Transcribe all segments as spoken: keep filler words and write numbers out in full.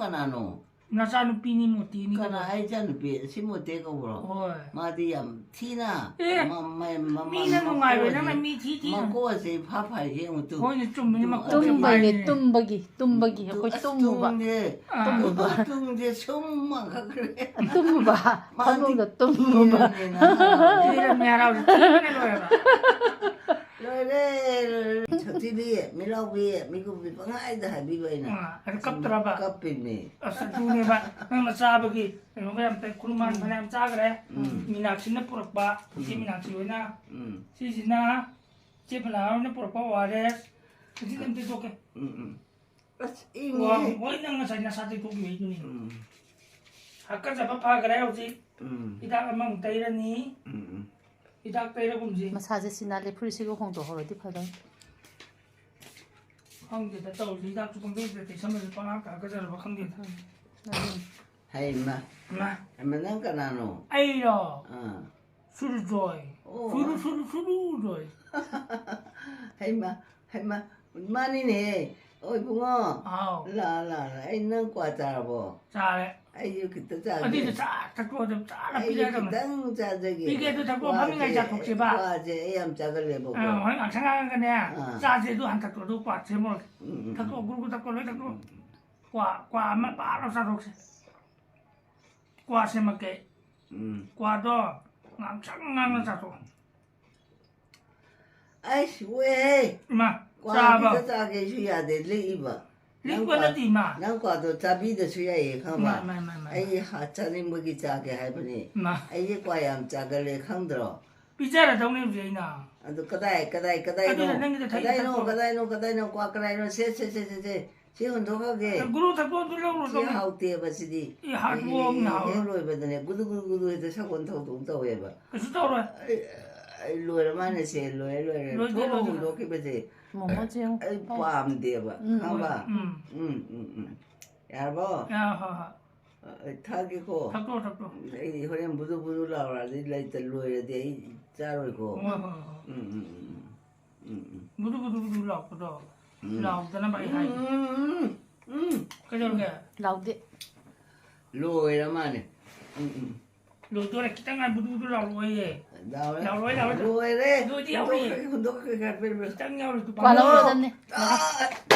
ꯀꯅꯥꯅꯣ? ꯅꯆꯥꯅꯨꯄꯤꯅꯤ, ꯃꯣꯇꯤꯅꯤ ꯀꯅꯥ ꯀꯩꯅꯣ꯫ ꯑꯩ ꯏꯆꯥꯅꯨꯄꯤ ꯑꯁꯤ ꯃꯣꯇꯦ ꯀꯧꯕ꯭ꯔꯣ? ꯍꯣꯏ꯫ ꯃꯥꯗꯤ ꯌꯥꯝ ꯊꯤꯅ ꯑꯦ, ꯃ-, ꯃ-, ꯃ-, ꯃꯤꯅ ꯃ-, ꯅꯨꯡꯉꯥꯏꯕ, ꯃꯀꯣꯁꯦ, ꯅꯪꯅ ꯃꯤ ꯊꯤ ꯊꯤ ꯃꯀꯣꯁꯦ ꯏꯐꯥ ꯐꯥꯏ ꯌꯦꯡꯉꯨ ꯇꯨ꯫ ꯍꯣꯏꯅꯦ, ꯆꯨꯝꯃꯤꯅꯦ, ꯇꯨ, ꯃꯀꯣꯁꯦ ꯇꯨꯝꯕꯩꯅꯦ, ꯐꯥꯏꯅꯦ꯫ ꯇꯨꯝꯕꯒꯤ, ꯇꯨꯝꯕꯒꯤ, ꯑꯩꯈꯣꯏ ꯑꯁ, ꯇꯨꯝꯃꯨꯕ꯫ ꯇꯨꯝꯁꯦ, ꯑꯥ꯫ ꯇꯨꯝꯃꯨꯕ꯫ ꯇꯨꯝꯁꯦ ꯁꯨꯝ ꯃꯥꯡꯈꯠꯈ꯭ꯔꯦ꯫ ꯇꯨꯝꯃꯨꯕ, ꯃꯥꯗꯤ ꯐꯃꯨꯡꯗ ꯇꯨꯝꯃꯨꯕ꯫ ꯄꯤꯔꯝꯃꯦꯅ ꯍꯔꯥꯎꯔꯦ꯫ ꯄꯤꯔꯝꯃꯦ, ꯍꯔꯥꯎꯔꯦ꯫ ꯊꯤꯕꯅ ꯂꯣꯏꯔꯕ꯫ ꯂꯣꯏꯔꯦ, ꯂꯣꯏꯔꯦ꯫ ꯁꯛꯊꯤꯕꯤ, ꯃꯤꯠꯂꯥꯎꯕꯤ, ꯃꯤꯀꯨꯝꯕꯤ ꯄꯪꯍꯥꯏꯗ ꯍꯥꯏꯕꯤꯕ ꯑꯩꯅ꯫ ꯑꯥ, ꯑꯗꯨ ꯀꯞꯇ꯭ꯔꯕ? ꯀꯞꯄꯤꯃꯤ꯫ ꯑꯁ, ꯑꯗꯨꯅꯦꯕ꯫ ꯅꯪꯅ ꯆꯥꯕꯒꯤ ꯀꯩꯅꯣꯒ ꯌꯥꯝ ꯇꯧ, ꯈꯨꯔꯨꯃꯥꯟ ꯎꯝ꯫ ꯐꯅꯌꯥꯝ ꯆꯥꯈ꯭ꯔꯦ꯫ ꯎꯝ꯫ ꯃꯤꯅꯥꯛꯁꯤꯅ ꯄꯨꯔꯛꯄ, ꯏꯆꯦ ꯎꯝ꯫ ꯃꯤꯅꯥꯛꯁꯤ ꯍꯣꯏꯅ꯫ ꯎꯝ꯫ ꯁꯤꯁꯤꯅ ꯏꯆꯦ ꯕꯂꯥ ꯍꯣꯏꯅ ꯄꯨꯔꯛꯄ ꯑꯣ ꯑꯥꯔ ꯑꯦꯁ꯫ ꯁꯤꯁꯤꯗ ꯑꯝꯇ ꯇꯣꯛꯀꯦ꯫ ꯎꯝ, ꯎꯝ꯫ ꯑꯁ, ꯏꯪꯉꯦ꯫ ꯋꯥ, ꯍꯣꯏ, ꯅꯪ ꯉꯁꯥꯏ ꯅꯁꯥ ꯇꯩꯊꯣꯛꯈꯤꯕꯩꯗꯨꯅꯤ꯫ ꯎꯝ꯫ ꯍꯥꯀꯠꯆꯕ ꯐꯈ꯭ꯔꯦ ꯍꯧꯖꯤꯛ꯫ ꯎꯝ꯫ ꯍꯤꯗꯥꯛ ꯑꯃꯃꯨꯛ ꯇꯩꯔꯅꯤ꯫ ꯎꯝ, ꯎꯝ꯫ ꯍꯤꯗꯥꯛ ꯇꯩꯔꯒꯨꯝꯁꯤ꯫ ꯃꯁꯥꯁꯦ ꯁꯤꯅꯥ ꯂꯦ ꯐꯨꯔꯤꯠꯁꯤꯒ ꯍꯣꯡꯗꯣꯛꯍꯧꯔꯗꯤ ꯐꯗꯧꯅꯤ꯫ ꯈꯪꯗꯦꯗ ꯇꯧꯔꯤꯁꯦ, ꯍꯤꯗꯥꯛꯁꯨ ꯄꯪꯇꯩꯗ ꯇꯩꯁꯟꯕꯁꯦ ꯄꯪꯍꯥꯞꯇ ꯍꯥꯞꯀꯗꯧꯔꯕ ꯈꯪꯗꯦꯗ꯫ ꯑꯗꯨꯅꯤ꯫ ꯍꯩꯃ꯫ ꯏꯃꯥ꯫ ꯍꯩꯃ, ꯅꯪ ꯀꯅꯥꯅꯣ? ꯑꯩꯔꯣ? ꯑꯥ꯫ ꯁꯨꯔꯨꯖꯣꯏ꯫ ꯑꯣ꯫ ꯁꯨꯔꯨ, ꯁꯨꯔꯨ, ꯁꯨꯔꯨꯖꯣꯏ꯫ ꯍꯩꯃ, ꯍꯩꯃ, ꯃꯥꯅꯤꯅꯦ꯫ ꯑꯣ, ꯏꯕꯨꯡꯉꯣ꯫ ꯍꯥꯎ꯫ ꯂꯥ, ꯂꯥ, ꯂꯥ꯫ ꯑꯩ ꯅꯪ ꯀ꯭ꯋꯥ ꯆꯥꯔꯕꯣ? ꯆꯥꯔꯦ꯫ ꯑꯩꯁꯨ ꯈꯤꯇ ꯆꯥꯒꯦ꯫ ꯑꯗꯨꯏꯗꯤ ꯆꯥ ꯊꯛꯇꯣꯛꯑꯣ ꯑꯗꯨꯝ ꯆꯥꯅ ꯑꯩꯁꯨ ꯄꯤꯖꯒꯗꯕꯅꯤ꯫ ꯈꯤꯇꯪ ꯆꯥꯖꯒꯦ꯫ ꯄꯤꯒꯦ ꯑꯗꯨ ꯊꯛꯇꯣꯛꯑꯣ, ꯐꯝꯃꯤꯉꯩ ꯀ꯭ꯋꯥꯁꯦ, ꯆꯥꯊꯣꯛꯁꯦꯕ꯫ ꯀ꯭ꯋꯥꯁꯦ ꯑꯩ ꯌꯥꯝ ꯆꯥꯒꯜꯂꯦꯕꯀꯣ꯫ ꯑꯥ, ꯍꯣꯔꯦꯟ ꯉꯥꯛꯁꯪ ꯉꯥꯡꯉꯒꯅꯦ, ꯑꯥ꯫ ꯆꯥꯁꯦ ꯑꯗꯨ ꯍꯥꯟꯅ ꯊꯛꯇꯣꯛꯑꯣ, ꯑꯗꯨ ꯀ꯭ꯋꯥ ꯁꯦꯝꯃꯨꯔꯒꯦ꯫ ꯎꯝ, ꯎꯝ, ꯊꯛꯇꯣꯛꯑꯣ, ꯎꯝ꯫ ꯒꯨꯔꯨ ꯒꯨꯔꯨ ꯊꯛꯇꯣꯛꯑꯣ, ꯂꯣꯏ ꯊꯛꯇꯣꯛꯑꯣ꯫ ꯎꯝ꯫ ꯀ꯭ꯋꯥ, ꯀ꯭ꯋꯥ ꯑꯃ ꯄꯥꯔꯣ ꯆꯥꯊꯣꯛꯁꯦ꯫ ꯀ꯭ꯋꯥ ꯁꯦꯝꯃꯛꯀꯦ꯫ ꯎꯝ꯫ ꯀ꯭ꯋꯥꯗꯣ ꯉꯥꯡꯁꯪ ꯉꯥꯡꯅ ꯎꯝ꯫ ꯆꯥꯊꯣꯛꯑꯣ꯫ ꯑꯩꯁ, ꯋꯦꯍꯦ꯫ ꯏꯃꯥ, ꯀ꯭ꯋꯥ ꯆꯥꯕ꯫ ꯈꯤꯇ ꯆꯥꯒꯦꯁꯨ ꯌꯥꯗꯦ, ꯂꯤꯛꯏꯕ꯫ ꯅꯪ ꯂꯤꯛꯄ ꯀ꯭ꯋꯥ, ꯅꯠꯇꯦ, ꯏꯃꯥ꯫ ꯅꯪ ꯀ꯭ꯋꯥꯗꯣ ꯆꯥꯕꯤꯗꯁꯨ ꯌꯥꯏꯌꯦ, ꯈꯪꯕ? ꯏꯃꯥ, ꯏꯃꯥ, ꯏꯃꯥ, ꯏꯃꯥ꯫ ꯑꯩ ꯍꯥ-, ꯆꯥꯅꯤꯡꯕꯒꯤ ꯆꯥꯒꯦ ꯍꯥꯏꯕꯅꯦ꯫ ꯏꯃꯥ꯫ ꯑꯩꯁꯦ ꯀ꯭ꯋꯥ ꯌꯥꯝ ꯆꯥꯒꯜꯂꯦ, ꯈꯪꯗ꯭ꯔꯣ? ꯄꯤꯖꯔꯗꯧꯅꯦ ꯍꯧꯖꯤꯛ ꯑꯩꯅ꯫ ꯑꯗꯨ ꯀꯗꯥꯏ, ꯀꯗꯥꯏ, ꯀꯗꯥꯏꯅꯣ? ꯑꯗꯨꯅ ꯅꯪꯒꯤꯗꯣ ꯊꯛꯏ ꯀꯗꯥꯏꯅꯣ, ꯊꯛꯇꯣ꯫ ꯀꯗꯥꯏꯅꯣ, ꯀꯗꯥꯏꯅꯣ? ꯀ꯭ꯋꯥ ꯀꯗꯥꯏꯅꯣ? ꯁꯦ, ꯁꯦ, ꯁꯦ, ꯁꯦ, ꯁꯦ꯫ ꯁꯤ ꯍꯨꯟꯗꯣꯛꯈ꯭ꯔꯒꯦ꯫ ꯒꯨꯔꯨ ꯊꯛꯇꯣ ꯑꯗꯨ ꯂꯧꯔꯨ, ꯁꯤ ꯂꯧꯔꯨ꯫ ꯍꯥꯎꯇꯦꯕ ꯁꯤꯗꯤ꯫ ꯑꯦ, ꯍꯥꯔꯠ ꯋꯥꯔꯛꯅ ꯍꯦꯛ ꯍꯥꯎꯔꯣꯏ꯫ ꯂꯣꯏꯕꯗꯅꯦ ꯒꯨꯗꯨ ꯒꯨꯗꯨ ꯒꯨꯗꯨ ꯍꯦꯛꯇ ꯁꯒꯣꯜ ꯊꯧꯗꯣꯛ ꯇꯧꯋꯦꯕ꯫ ꯀꯩꯁꯨ ꯇꯧꯔꯣꯏ꯫ ꯑꯩ, ꯑꯩ ꯂꯣꯏꯔ ꯃꯥꯜꯂꯦ ꯁꯦ, ꯂꯣꯏꯔꯦ, ꯂꯣꯏꯔꯦ꯫ ꯂꯣꯏꯗꯦ, ꯊꯣꯛꯑꯣ, ꯂꯣꯏꯗꯦ꯫ ꯍꯨꯟꯗꯣꯛꯈꯤꯕꯁꯦ꯫ ꯃꯣꯃꯣ ꯆꯦ ꯌꯦꯡꯉꯨ꯫ ꯑꯩ ꯇꯧ꯫ ꯄꯥꯝꯗꯦꯕ, ꯎꯝ, ꯈꯪꯕ? ꯎꯝ꯫ ꯎꯝ, ꯎꯝ, ꯎꯝ꯫ ꯌꯥꯔꯕꯣ? ꯌꯥ, ꯍꯣꯏ, ꯍꯣꯏ꯫ ꯑꯩ ꯊꯛꯑꯒꯦꯀꯣ꯫ ꯊꯛꯇꯣꯛꯑꯣ, ꯊꯛꯇꯣꯛꯑꯣ꯫ ꯑꯩ ꯍꯣꯔꯦꯟ ꯕꯨꯗꯨ ꯕꯨꯗꯨ ꯂꯥꯎꯔꯛꯑꯗꯤ ꯂꯩꯇ ꯂꯣꯏꯔꯗꯤ ꯑꯩ ꯆꯥꯔꯣꯏꯀꯣ꯫ ꯍꯣꯏ, ꯍꯣꯏ, ꯍꯣꯏ꯫ ꯎꯝ, ꯎꯝ, ꯎꯝ, ꯎꯝ꯫ ꯎꯝ, ꯎꯝ꯫ ꯒꯨꯗꯨ ꯒꯨꯗꯨ ꯒꯨꯗꯨ ꯂꯥꯎꯔꯛꯄꯗꯣ꯫ ꯎꯝ꯫ ꯂꯥꯎꯗꯅꯕ ꯑꯩ ꯍꯥꯏꯒꯦ꯫ ꯎꯝ, ꯎꯝ, ꯎꯝ꯫ ꯎꯝ, ꯀꯩꯗꯧꯔꯒꯦ? ꯂꯥꯎꯗꯦ꯫ ꯂꯣꯏꯔ ꯃꯥꯅꯦ꯫ ꯎꯝ, ꯎꯝ꯫ ꯂꯣꯏꯗꯣꯔꯦ, ꯈꯤꯇꯪ ꯉꯥꯏ, ꯕꯨꯗꯨ ꯕꯨꯗꯨ ꯂꯥꯎꯔꯛꯑꯣꯌꯦ꯫ ꯂꯥꯎꯔꯦ꯫ ꯂꯥꯎꯔꯣꯏ, ꯂꯥꯎꯔꯣꯏ꯫ ꯂꯣꯏꯔꯦ꯫ ꯂꯣꯏꯗꯤ ꯌꯥꯎꯔꯤ꯫ ꯍꯨꯟꯗꯣꯛꯈ꯭ꯔꯦ, ꯍꯨꯟꯗꯣꯛꯈ꯭ꯔꯦ, ꯍꯨꯟꯗꯣꯛꯈ꯭ꯔꯦ꯫ ꯈꯤꯇꯪ ꯌꯥꯎꯔꯤ, ꯇꯨ ꯀ꯭ꯋꯥ ꯄꯥꯜꯂꯣ꯫ ꯂꯧꯔꯗꯝꯅꯤ꯫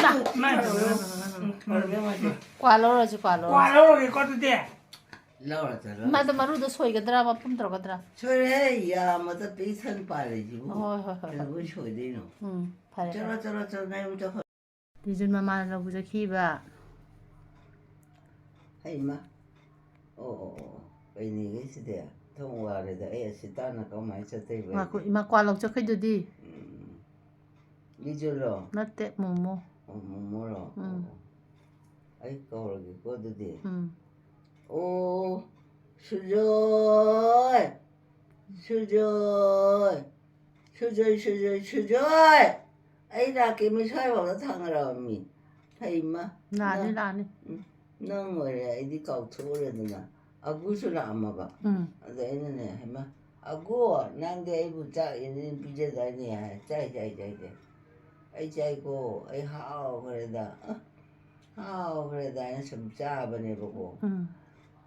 ꯃꯥ, ꯃꯥ, ꯃꯥ, ꯃꯥ, ꯃꯥ, ꯃꯥ꯫ ꯂꯣꯏꯔꯦ, ꯂꯣꯏꯔꯦ꯫ ꯀ꯭ꯋꯥ ꯂꯧꯔꯁꯤ, ꯀ꯭ꯋꯥ ꯂꯧꯔꯁꯤ꯫ ꯀ꯭ꯋꯥ ꯂꯧꯔꯒꯦꯀꯣ, ꯑꯗꯨꯗꯤ꯫ ꯂꯧꯔꯁꯤ, ꯂꯧꯔꯁꯤ꯫ ꯃꯥꯗꯣ ꯃꯔꯨꯗꯣ ꯁꯣꯏꯒꯗ꯭ꯔꯥ, ꯃꯄꯨꯝ ꯇꯧꯔꯛꯀꯗ꯭ꯔꯥ? ꯁꯣꯏꯔꯦꯍꯦ, ꯌꯥꯝꯃꯗ ꯄꯤꯛ ꯊꯟ ꯄꯥꯜꯂꯤꯁꯤꯕꯨ꯫ ꯍꯣꯏ, ꯍꯣꯏ, ꯍꯣꯏ, ꯍꯣꯏ꯫ ꯀꯩꯗꯧꯕꯩ ꯁꯣꯏꯗꯣꯏꯅꯣ? ꯎꯝ, ꯐꯔꯦ, ꯆꯠꯂꯣ, ꯐꯔꯦ꯫ ꯆꯠꯂꯣ, ꯆꯠꯂꯣ, ꯅꯌꯨꯝ ꯆꯠꯈ꯭ꯔꯣ꯫ ꯂꯤꯖꯨꯟ ꯃꯃꯥꯟꯅꯕ ꯆꯠꯈꯤꯕ꯫ ꯍꯩꯃ꯫ ꯑꯣ, ꯑꯣ, ꯑꯣ, ꯑꯣ꯫ ꯀꯩꯅꯤꯒꯦ ꯁꯤꯗꯤ? ꯊꯣꯡ ꯋꯥꯔꯦꯗ꯫ ꯑꯩ ꯑꯁꯤ ꯇꯥꯟꯅ ꯀꯃꯥꯏꯅ ꯆꯠꯇꯣꯏꯕ ꯉꯥꯏꯈꯣ, ꯑꯩꯗꯤ? ꯏꯃꯥ ꯀ꯭ꯋꯥ ꯂꯧ ꯆꯠꯈ꯭ꯔꯤꯗꯨꯗꯤ꯫ ꯎꯝ꯫ ꯂꯤꯖꯨꯟꯂꯣ? ꯅꯠꯇꯦ, ꯃꯣꯃꯣ꯫ ꯑꯣ, ꯃꯣꯃꯣꯔꯣ? ꯎꯝ꯫ ꯑꯣ, ꯑꯣ꯫ ꯑꯩ ꯀꯧꯔꯒꯦꯀꯣ ꯑꯗꯨꯗꯤ꯫ ꯎꯝ꯫ ꯑꯣ, ꯁꯨꯖꯣꯏ! ꯁꯨꯖꯣꯏ! ꯁꯨꯖꯣꯏ, ꯁꯨꯖꯣꯏ, ꯁꯨꯖꯣꯏ! ꯑꯩ ꯂꯥꯛꯀꯦ, ꯃꯤ ꯁ꯭ꯋꯥꯏꯐꯥꯎꯗ ꯊꯥꯡꯉꯔꯛꯑꯕꯅꯤ꯫ ꯍꯩꯃ, ꯂꯥꯛꯑꯅꯤ, ꯅꯪ, ꯂꯥꯛꯑꯅꯤ꯫ ꯎꯝ, ꯅꯪ ꯑꯣꯏꯔꯦ, ꯑꯩꯗꯤ ꯀꯥꯎꯊꯣꯛꯎꯔꯦꯗꯅ꯫ ꯑꯒꯨꯁꯨ ꯂꯥꯛꯑꯝꯃꯕ꯫ ꯎꯝ꯫ ꯑꯗ ꯑꯩꯅꯅꯦ, "ꯍꯩꯃ, ꯑꯒꯨ, ꯅꯪꯗꯤ ꯑꯩꯕꯨ ꯆꯥꯛ ꯏꯟ ꯏꯟ ꯄꯤꯖꯗꯥꯏꯅꯦ?" ꯍꯥꯏ꯫ "ꯆꯥꯏ, ꯆꯥꯏ, ꯆꯥꯏ, ꯆꯥꯏ꯫ ꯑꯩ ꯆꯥꯏꯀꯣ, ꯑꯩ ꯍꯥꯎꯈ꯭ꯔꯦꯗ꯫ ꯑ, ꯍꯥꯎꯈ꯭ꯔꯦꯗ" ꯍꯥꯏꯅ ꯁꯨꯝ ꯆꯥꯕꯅꯦꯕꯀꯣ꯫ ꯎꯝ꯫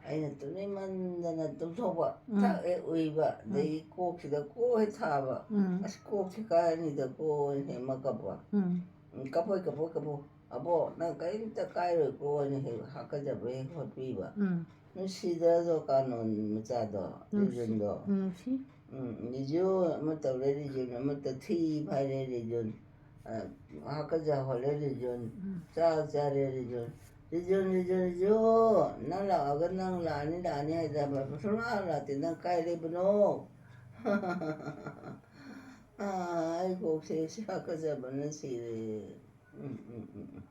ꯑꯩꯅ ꯇꯨꯝꯅꯤꯡꯃꯟꯗꯅ ꯇꯨꯝꯊꯣꯛꯄ, ꯎꯝ꯫ ꯊꯛ ꯍꯦꯛ ꯎꯏꯕ, ꯎꯝ꯫ ꯑꯗꯩ ꯀꯣꯛꯁꯤꯗ ꯀꯣꯛ ꯍꯦꯛ ꯊꯥꯕ, ꯎꯝ꯫ "ꯑꯁ, ꯀꯣꯛꯁꯤ ꯀꯥꯏꯔꯅꯤꯗꯀꯣ" ꯍꯦꯛ ꯃꯀꯞꯄ꯫ ꯎꯝ꯫ "ꯎꯝ, ꯀꯞꯄꯣꯏ, ꯀꯞꯄꯣꯏ, ꯀꯞꯄꯣꯏ꯫ ꯑꯕꯣ, ꯅꯪ ꯀꯔꯤꯝꯇ ꯀꯥꯏꯔꯣꯏꯀꯣ" ꯍꯥꯏꯅ ꯍꯦꯛ ꯍꯥꯀꯠꯆꯕ ꯍꯦꯛ ꯍꯣꯠꯄꯤꯕ꯫ ꯎꯝ꯫ ꯅꯨꯡꯁꯤꯗ꯭ꯔꯗꯣ ꯀꯥꯅꯣꯟ ꯃꯆꯥꯗꯣ, ꯅꯨꯡꯁꯤ-, ꯂꯤꯖꯨꯟꯗꯣ? ꯎꯝ, ꯅꯨꯡꯁꯤ꯫ ꯎꯝ, ꯂꯤꯖꯨ ꯑꯃ ꯇꯧꯔꯦ, ꯂꯤꯖꯨꯟ ꯑꯃ ꯇꯧ-, ꯊꯤ ꯐꯥꯏꯔꯦ, ꯂꯤꯖꯨꯟ꯫ ꯑ, ꯍꯥꯀꯠꯆ ꯍꯣꯜꯂꯦ, ꯂꯤꯖꯨꯟ꯫ ꯎꯝ꯫ ꯆꯥꯛ ꯆꯥꯔꯦ, ꯂꯤꯖꯨꯟ꯫ ꯂꯤꯖꯨꯟ, ꯂꯤꯖꯨꯟ, ꯂꯤꯖꯨꯟ! ꯅꯪ ꯂꯥꯛꯑꯒ ꯅꯪ ꯂꯥꯛꯑꯅꯤ, ꯂꯥꯛꯑꯅꯤ ꯍꯥꯏꯗꯕ, ꯁꯨꯡꯂꯥꯛ ꯂꯥꯛꯇꯦ꯫ ꯅꯪ ꯀꯥꯏ ꯂꯩꯕꯅꯣ? ꯑ, ꯑꯩ ꯀꯣꯛꯁꯦ ꯍꯥꯀꯠꯆꯕꯅ ꯁꯤꯔꯦ꯫ ꯎꯝ, ꯎꯝ, ꯎꯝ, ꯎꯝ꯫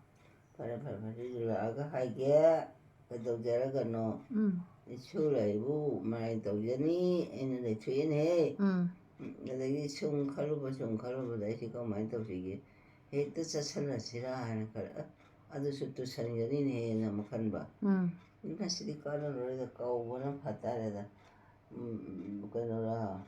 ꯐꯔꯦ, ꯐꯔꯦ, ꯐꯔꯦ, ꯂꯥꯛꯑꯒ ꯍꯥꯏꯒꯦ꯫ ꯀꯩꯗꯧꯖꯔꯒꯅꯣ? ꯎꯝ꯫ ꯏꯁꯨ ꯂꯩꯕꯨ ꯃꯔꯥꯏ ꯇꯧꯖꯅꯤ, ꯑꯩꯅ ꯂꯩꯊꯣꯛꯑꯦꯅꯦꯍꯦ꯫ ꯎꯝ꯫ ꯎꯝ, ꯑꯗꯒꯤ ꯁꯨꯝ ꯈꯜꯂꯨꯕ, ꯁꯨꯝ ꯈꯜꯂꯨꯕꯗ ꯑꯩꯁꯦ ꯀꯃꯥꯏꯅ ꯇꯧꯁꯤꯒꯦ? ꯍꯦꯛꯇ ꯆꯠꯁꯜꯂꯁꯤꯔꯥ ꯍꯥꯏꯅ ꯈꯜꯂꯦ꯫ ꯑ, ꯑꯗꯨꯁꯨ ꯇꯨꯁꯟꯒꯅꯤꯅꯦꯅ ꯑꯃꯨꯛ ꯈꯟꯕ꯫ ꯎꯝ꯫ ꯃꯁꯤꯗꯤ ꯀꯥꯟꯅꯔꯣꯏꯗ, ꯀꯧꯕꯅ ꯐꯠꯇꯔꯦꯗ꯫ ꯎꯝ, ꯀꯩꯅꯣꯔꯥ?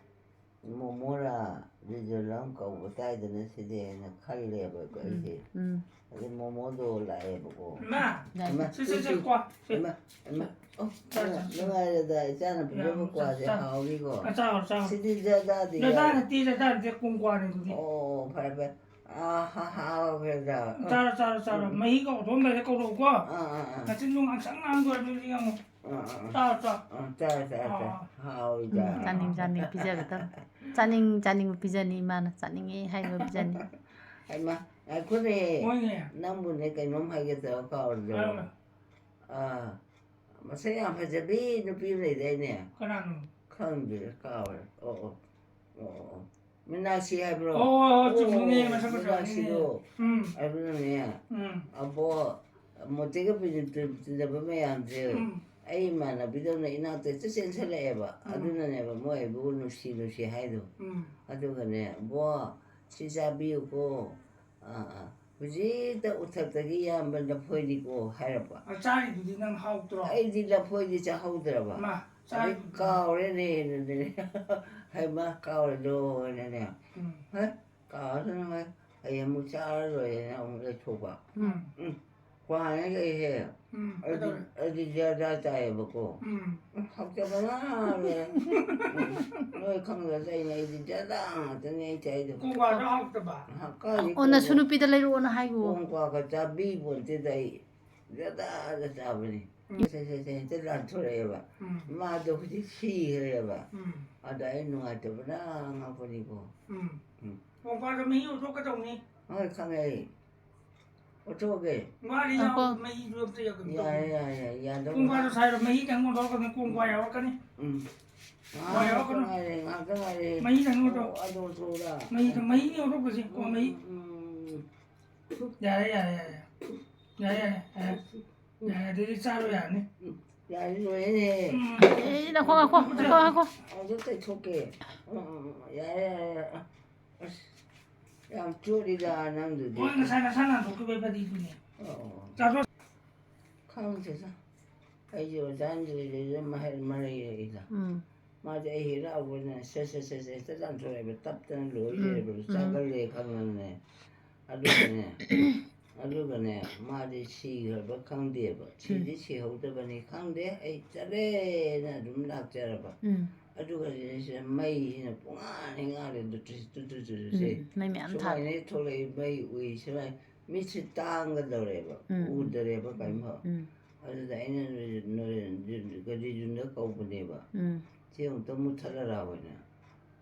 ꯃꯣꯃꯣꯔꯥ ꯔꯤꯖꯣꯂꯥ ꯑꯃ ꯀꯧꯕ ꯇꯥꯏꯗꯅ ꯁꯤꯗꯤ ꯍꯥꯏꯅ ꯈꯜꯂꯦꯕ ꯑꯩꯈꯣꯏꯁꯦ꯫ ꯎꯝ꯫ ꯑꯗꯩ ꯃꯣꯃꯣꯗꯣ ꯂꯥꯛꯑꯦꯕꯀꯣ꯫ ꯏꯃꯥ ꯏꯃꯥ, ꯁꯤ ꯁꯤ ꯁꯤ ꯀꯣ ꯁꯤ ꯏꯃꯥ, ꯏꯃꯥ꯫ ꯑꯣ, ꯆꯥ, ꯆꯥ, ꯆꯥ꯫ ꯅꯨꯡꯉꯥꯏꯔꯦꯗ ꯏꯆꯥꯅ ꯄꯤꯖꯕ ꯌꯥꯝ ꯀ꯭ꯋꯥꯁꯦ ꯆꯥ, ꯍꯥꯎꯅꯤꯀꯣ꯫ ꯑ, ꯆꯥꯔꯣ ꯆꯥꯔꯣ꯫ ꯁꯤꯗꯤ ꯖꯔꯗꯥꯗꯤ ꯖꯔꯗꯥ ꯌꯥꯎ- ꯅꯠꯇꯦ, ꯖꯔꯗꯥ ꯅꯠꯇꯦ, ꯀꯣꯡꯀ꯭ꯋꯥꯅꯦ ꯑꯗꯨꯗꯤ꯫ ꯑꯣ, ꯐꯔꯦ ꯐꯔꯦ꯫ ꯑꯥ, ꯍꯥ, ꯍꯥꯎꯈ꯭ꯔꯦꯗ꯫ ꯆꯥꯔꯣ ꯆꯥꯔꯣ ꯆꯥꯔꯣ꯫ ꯃꯍꯤ ꯀꯧꯊꯣꯛꯑꯝꯗꯥꯏꯗ ꯀꯧꯔꯛꯎꯀꯣ꯫ ꯑꯥ, ꯑꯥ, ꯑꯥ꯫ ꯅꯆꯤꯟꯗꯣ ꯉꯥꯡꯁꯪ ꯉꯥꯡꯗꯣꯏ ꯑꯗꯨꯗꯤ ꯌꯦꯡꯉꯣ꯫ ꯑꯥ, ꯑꯥ, ꯑꯥ꯫ ꯆꯥꯔꯣ ꯆꯥꯔꯣ꯫ ꯑꯥ, ꯆꯥꯔꯦ, ꯆꯥꯔꯦ, ꯆꯥꯔꯦ꯫ ꯑꯥ꯫ ꯍꯥꯎꯏꯗ꯫ ꯎꯝ, ꯆꯥꯅꯤꯡ ꯆꯥꯅꯤꯡ ꯄꯤꯖꯒꯗꯕ꯫ ꯆꯥꯅꯤꯡ ꯆꯥꯅꯤꯡꯕ ꯄꯤꯖꯅꯤ ꯏꯃꯥꯅ꯫ ꯆꯥꯅꯤꯡꯉꯦ ꯍꯥꯏꯕ ꯄꯤꯖꯅꯤ꯫ ꯍꯩꯃꯥ, ꯉꯥꯏꯈꯣꯅꯦ꯫ ꯍꯣꯏꯅꯦ꯫ ꯅꯪꯕꯨꯅꯦ ꯀꯩꯅꯣꯝ ꯍꯥꯏꯒꯦ ꯇꯧꯔ ꯀꯥꯎꯔꯗ꯭ꯔꯣ? ꯍꯥꯏꯔꯣꯅꯦ꯫ ꯑꯥ, ꯃꯁꯛ ꯌꯥꯝ ꯐꯖꯕꯤ ꯅꯨꯄꯤ ꯑꯃ ꯂꯩꯗꯥꯏꯅꯦ? ꯀꯅꯥꯅꯣ? ꯈꯪꯗꯦ, ꯀꯥꯎꯔꯦ꯫ ꯑꯣ, ꯑꯣ, ꯑꯣ, ꯑꯣ, ꯑꯣ꯫ ꯃꯤꯅꯥꯛꯁꯤ ꯍꯥꯏꯕ꯭ꯔꯣ? ꯑꯣ, ꯑꯣ, ꯑꯣ, ꯆꯨꯝꯃꯤꯅꯦ, ꯑꯣ, ꯃꯁꯛ ꯐꯖꯕꯅꯤꯅꯦ꯫ ꯃꯤꯅꯥꯛꯁꯤꯗꯣ꯫ ꯎꯝ, ꯑꯗꯨꯅꯅꯦ, ꯎꯝ, ꯑꯕꯣ, ꯃꯣꯇꯤꯒ ꯄꯤꯖ-, ꯄꯤꯖ-, ꯄꯤꯖꯕ ꯃꯌꯥꯝꯁꯦ, ꯎꯝ, ꯑꯩ ꯏꯃꯥꯟꯅꯕꯤꯗꯧꯅ ꯏꯅꯥꯛꯇ ꯍꯦꯛꯇ ꯆꯦꯟꯁꯜꯂꯛꯑꯦꯕ꯫ ꯎꯝ꯫ ꯑꯗꯨꯅꯅꯦꯕ ꯃꯣꯏ ꯑꯩꯕꯨ ꯅꯨꯡꯁꯤ ꯅꯨꯡꯁꯤ ꯍꯥꯏꯗꯣ꯫ ꯎꯝ꯫ ꯑꯗꯨꯒꯅꯦ, "ꯕꯣ, ꯁꯤ ꯆꯥꯕꯤꯌꯨꯀꯣ꯫ ꯑꯥ, ꯑꯥ, ꯍꯧꯖꯤꯛꯇ ꯎꯊꯛꯇꯒꯤ ꯌꯥꯝꯕ ꯂꯐꯣꯏꯅꯤꯀꯣ" ꯍꯥꯏꯔꯛꯄ꯫ ꯑ, ꯆꯥꯔꯤꯗꯨꯗꯤ ꯅꯪ ꯍꯥꯎꯇ꯭ꯔꯣ? ꯑꯩꯗꯤ ꯂꯐꯣꯏꯗꯤ ꯆꯥꯍꯧꯗ꯭ꯔꯕ꯫ ꯃꯥ, ꯑꯗꯩ ꯆꯥꯔꯤꯗꯨꯗꯤ꯫ ꯀꯥꯎꯔꯦꯅꯦ ꯑꯗꯨꯗꯤ꯫ ꯍꯩꯃꯥ, ꯀꯥꯎꯔꯦꯗꯣꯅꯅꯦ꯫ ꯎꯝ꯫ ꯍꯦ, ꯀꯥꯎꯔꯁꯅꯨ ꯍꯦ꯫ ꯍꯌꯦꯡ ꯑꯃꯨꯛ ꯆꯥꯔ ꯂꯣꯏꯔꯦꯅ ꯑꯃꯨꯛ ꯂꯩꯊꯣꯛꯄ꯫ ꯎꯝ꯫ ꯎꯝ, ꯀ꯭ꯋꯥꯅ ꯂꯩꯍꯦ꯫ ꯎꯝ, ꯑꯩꯗꯤ, ꯀꯩꯗꯧꯔꯦ? ꯑꯩꯗꯤ ꯖꯔꯗꯥ ꯆꯥꯏꯌꯦꯕꯀꯣ꯫ ꯎꯝ꯫ ꯎꯝ, ꯍꯥꯎꯇꯕꯅ ꯂꯣꯏꯔꯦ꯫ ꯎꯝ, ꯅꯣꯏ ꯈꯪꯗ꯭ꯔ ꯇꯧꯔꯤꯅꯦ, ꯑꯩꯗꯤ ꯖꯔꯗꯥ ꯉꯥꯛꯇꯅꯦ ꯑꯩ ꯆꯥꯏꯗꯣ꯫ ꯀꯣꯡꯀ꯭ꯋꯥꯗꯣ ꯍꯥꯎꯇꯕ? ꯍꯥ, ꯀꯥꯏꯗꯩ ꯑꯣ, ꯅꯁꯨ ꯀꯣꯡꯀ꯭ꯋꯥ-, ꯅꯨꯄꯤꯗ ꯂꯩꯔꯛꯑꯣꯅ ꯍꯥꯏꯈꯣ꯫ ꯀꯣꯡꯀ꯭ꯋꯥꯒ ꯆꯥꯕꯤ ꯄꯣꯟꯇꯦꯗ ꯑꯩ꯫ ꯖꯔꯗꯥꯗ ꯆꯥꯕꯅꯤ꯫ ꯎꯝ꯫ ꯁꯦ, ꯁꯦ, ꯁꯦ, ꯍꯦꯛꯇ ꯂꯥꯟꯊꯣꯔꯛꯑꯦꯕ꯫ ꯎꯝ꯫ ꯃꯥꯗꯣ ꯍꯧꯖꯤꯛ ꯁꯤꯈ꯭ꯔꯦꯕ꯫ ꯎꯝ꯫ ꯑꯗ ꯑꯩ ꯅꯨꯡꯉꯥꯏꯇꯕꯅ ꯉꯥꯡꯉꯛꯄꯅꯤꯀꯣ꯫ ꯎꯝ꯫ ꯎꯝ꯫ ꯀꯣꯡꯀ꯭ꯋꯥꯗꯣ ꯃꯍꯤ ꯑꯣꯟꯊꯣꯛꯀꯗꯧꯅꯤ꯫ ꯍꯣꯏ, ꯈꯪꯉꯦ ꯑꯩ꯫ ꯑꯣꯟꯊꯣꯛꯑꯒꯦ꯫ ꯉꯥꯔꯤ ꯉꯥꯏꯈꯣ꯫ ꯌꯥꯎꯕ ꯃꯍꯤꯗꯨ ꯑꯝꯇ ꯌꯥꯎꯒꯅꯤ꯫ ꯌꯥꯔꯦ, ꯌꯥꯔꯦ, ꯌꯥꯔꯦ, ꯌꯥꯗꯧ ꯀꯣꯡꯀ꯭ꯋꯥꯗꯣ ꯁꯥꯏꯔꯣ, ꯃꯍꯤ ꯈꯤꯇꯪ ꯑꯣꯟꯊꯣꯛꯀꯅꯤ, ꯀꯣꯡꯀ꯭ꯋꯥ ꯌꯥꯎꯔꯛꯀꯅꯤ꯫ ꯎꯝ꯫ ꯍꯣꯏ, ꯉꯥꯏꯍꯥꯛꯇ ꯌꯥꯎꯔꯛꯀꯅꯨ꯫ ꯉꯥꯏꯔꯦ, ꯉꯥꯏꯍꯥꯛꯇ ꯉꯥꯏꯔꯦ꯫ ꯃꯍꯤ ꯈꯤꯇꯪ ꯑꯣꯟꯊꯣꯛ꯫ ꯑꯣ, ꯑꯗꯨ ꯑꯣꯟꯊꯣꯛꯎꯔꯥ? ꯃꯍꯤꯗꯣ, ꯃꯍꯤꯅꯤ ꯑꯣꯟꯊꯣꯛꯄꯁꯤ, ꯀꯣ, ꯃꯍꯤ꯫ ꯎꯝ, ꯎꯝ, ꯌꯥꯔꯦ, ꯌꯥꯔꯦ, ꯌꯥꯔꯦ꯫ ꯌꯥꯔꯦ, ꯌꯥꯔꯦ, ꯌꯥꯔꯦ꯫ ꯌꯥꯔꯦ, ꯑꯗꯨꯗꯤ ꯆꯥꯔꯣ ꯌꯥꯔꯅꯤ꯫ ꯎꯝ, ꯌꯥꯔꯦ, ꯂꯣꯏꯔꯦꯅꯦ꯫ ꯎꯝ꯫ ꯑꯦ, ꯉꯥꯏꯈꯣ, ꯉꯥꯏꯈꯣ, ꯉꯥꯏꯈꯣ, ꯉꯥꯏꯈꯣ꯫ ꯑꯗꯨ ꯇꯩꯊꯣꯛꯀꯦ꯫ ꯎꯝ, ꯎꯝ, ꯎꯝ, ꯌꯥꯔꯦ, ꯌꯥꯔꯦ, ꯌꯥꯔꯦ꯫ ꯑꯁ, ꯌꯥꯝ ꯆꯣꯠꯂꯤꯗ ꯅꯪꯗꯨꯗꯤ꯫ ꯍꯣꯏ, ꯉꯁꯥꯏ ꯅꯁꯥ ꯅꯥꯟꯊꯣꯛꯈꯤꯕꯩ ꯐꯗꯤꯗꯨꯅꯦ꯫ ꯑꯣ, ꯑꯣ, ꯑꯣ꯫ ꯆꯥꯊꯣꯛ꯫ ꯈꯪꯗꯦꯗ꯫ ꯑꯩꯁꯨ ꯑꯣꯖꯥꯅ ꯂꯩꯔ ꯃꯍꯩ ꯃꯔꯩ ꯂꯩꯗ꯫ ꯎꯝ꯫ ꯃꯥꯗꯤ ꯑꯩ ꯍꯦꯛ ꯂꯥꯛꯎꯕꯅ ꯁꯠ ꯁꯠ ꯁꯠ ꯁꯠ ꯍꯦꯛꯇ ꯂꯥꯟꯊꯣꯔꯛꯑꯦꯕ, ꯇꯞꯇꯅ ꯂꯣꯏ ꯎꯝ, ꯂꯩꯔꯕ, ꯎꯝ꯫ ꯆꯥꯒꯜꯂꯦ ꯈꯪꯉꯕꯅꯦ꯫ ꯑꯗꯨꯒꯅꯦ, ꯑꯗꯨꯒꯅꯦ, ꯃꯥꯗꯤ ꯁꯤꯈ꯭ꯔꯕ ꯈꯪꯗꯦꯕ, ꯎꯝ꯫ ꯁꯤꯗꯤ ꯁꯤꯍꯧꯗꯕꯅꯤ ꯈꯪꯗꯦ, ꯑꯩ ꯆꯠꯂꯦꯅ ꯑꯗꯨꯝ ꯂꯥꯛꯆꯔꯕ꯫ ꯎꯝ꯫ ꯑꯗꯨꯒ ꯁꯤꯗꯩꯁꯤꯗ ꯃꯩꯁꯤꯅ ꯄꯨꯡꯉꯥꯟ ꯍꯦꯛ ꯉꯥꯜꯂꯦ, ꯗꯨ ꯇꯨ ꯁꯤ, ꯇꯨ ꯇꯨ ꯇꯨ ꯇꯨ ꯁꯤ꯫ ꯎꯝ, ꯃꯩ ꯃꯌꯥꯝ ꯊꯥꯜꯂꯦ꯫ ꯁꯨꯃꯥꯏꯅ ꯍꯦꯛ ꯊꯣꯛꯂꯛꯏ, ꯃꯩ ꯎꯏ, ꯁꯨꯃꯥꯏꯅ ꯃꯤꯠꯁꯦ ꯇꯥꯡꯒꯗꯧꯔꯦꯕ, ꯎꯝ꯫ ꯎꯗꯔꯦꯕ ꯀꯔꯤꯝꯐꯥꯎ꯫ ꯎꯝ꯫ ꯑꯗꯨꯗ ꯑꯩꯅ ꯅꯣꯏ-, ꯅꯣꯏ-, ꯒꯥꯔꯤꯗꯨꯅ ꯀꯧꯕꯅꯦꯕ꯫ ꯎꯝ꯫ "ꯁꯤ ꯑꯃꯨꯛꯇ ꯃꯨꯠꯊꯠꯂꯔꯥ?" ꯑꯣꯏꯅ꯫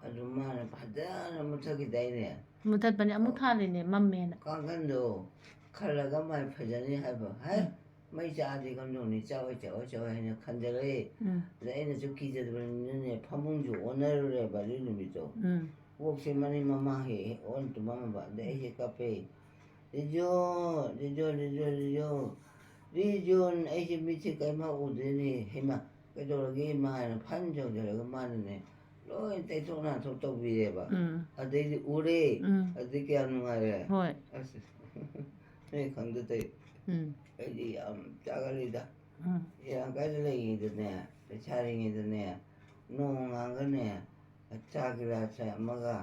ꯑꯗꯨ ꯃꯥꯅ ꯐꯖꯅ ꯃꯨꯠꯊꯠꯈꯤꯗꯥꯏꯅꯦ? ꯃꯨꯠꯊꯠꯄꯅꯦ, ꯑꯃꯨꯛ ꯑꯣ꯫ ꯊꯥꯜꯂꯤꯅꯦ, ꯃꯝꯃꯦꯅ꯫ ꯀꯥꯡꯈꯟꯗꯣ ꯈꯜꯂꯒ ꯃꯥꯏ ꯐꯖꯅꯤ ꯍꯥꯏꯕ꯫ ꯍꯥꯏ, ꯎꯝ꯫ ꯃꯩ ꯆꯥꯛꯑꯗꯤ ꯀꯝꯗꯧꯅꯤ? ꯆꯥꯛꯑꯣꯏ, ꯆꯥꯛꯑꯣꯏ, ꯆꯥꯛꯑꯣꯏ ꯍꯥꯏꯅ ꯈꯟꯖꯔꯦ꯫ ꯎꯝ꯫ ꯑꯗ ꯑꯩꯅꯁꯨ ꯀꯤꯖꯗꯕꯅꯤꯅꯅꯦ, ꯐꯃꯨꯡꯁꯨ ꯑꯣꯟꯅꯔꯨꯔꯦꯕ ꯑꯗꯨ ꯅꯨꯃꯤꯠꯇꯣ꯫ ꯎꯝ꯫ ꯀꯣꯛꯁꯦ ꯃꯅꯤꯡ ꯃꯃꯥꯡ ꯍꯦꯛ ꯍꯦꯛ ꯑꯣꯟ ꯇꯨꯝꯃꯝꯃꯕ꯫ ꯑꯗ ꯑꯩꯁꯦ ꯀꯞꯄꯦ꯫ "ꯔꯤꯖꯣꯟ, ꯔꯤꯖꯣꯟ, ꯔꯤꯖꯣꯟ, ꯔꯤꯖꯣꯟ, ꯔꯤꯖꯣꯟ", ꯑꯩꯁꯦ ꯃꯤꯠꯁꯦ ꯀꯩꯝ ꯎꯗ꯭ꯔꯦꯅꯦ꯫ ꯍꯩꯃꯥ, ꯀꯩꯗꯧꯔꯒꯦ ꯏꯃꯥ ꯍꯥꯏꯅ ꯐꯟ ꯆꯣꯡꯊꯔꯒ ꯃꯥꯅꯅꯦ ꯂꯣꯏ ꯇꯩꯊꯣꯛ ꯅꯥꯟꯊꯣꯛ ꯇꯧꯕꯤꯔꯦꯕ꯫ ꯎꯝ꯫ ꯑꯗꯩꯗꯤ ꯎꯔꯦ꯫ ꯎꯝ꯫ ꯑꯗꯩ ꯀꯌꯥꯝ ꯅꯨꯡꯉꯥꯏꯔꯦ꯫ ꯍꯣꯏ꯫ ꯑꯁ, ꯅꯣꯏ ꯈꯪꯗ ꯇꯧ꯫ ꯎꯝ꯫ ꯑꯩꯗꯤ ꯌꯥꯝ ꯆꯥꯒꯜꯂꯤꯗ꯫ ꯎꯝ꯫ ꯏꯔꯥꯡ ꯀꯥꯏꯗ ꯂꯩꯔꯤꯉꯩꯗꯅꯦ, ꯂꯩꯁꯥꯔꯤꯉꯩꯗꯅꯦ, ꯅꯣꯡ ꯉꯥꯟꯒꯅꯦ, ꯆꯥ ꯒꯤꯂꯥꯁ ꯑꯃꯒ,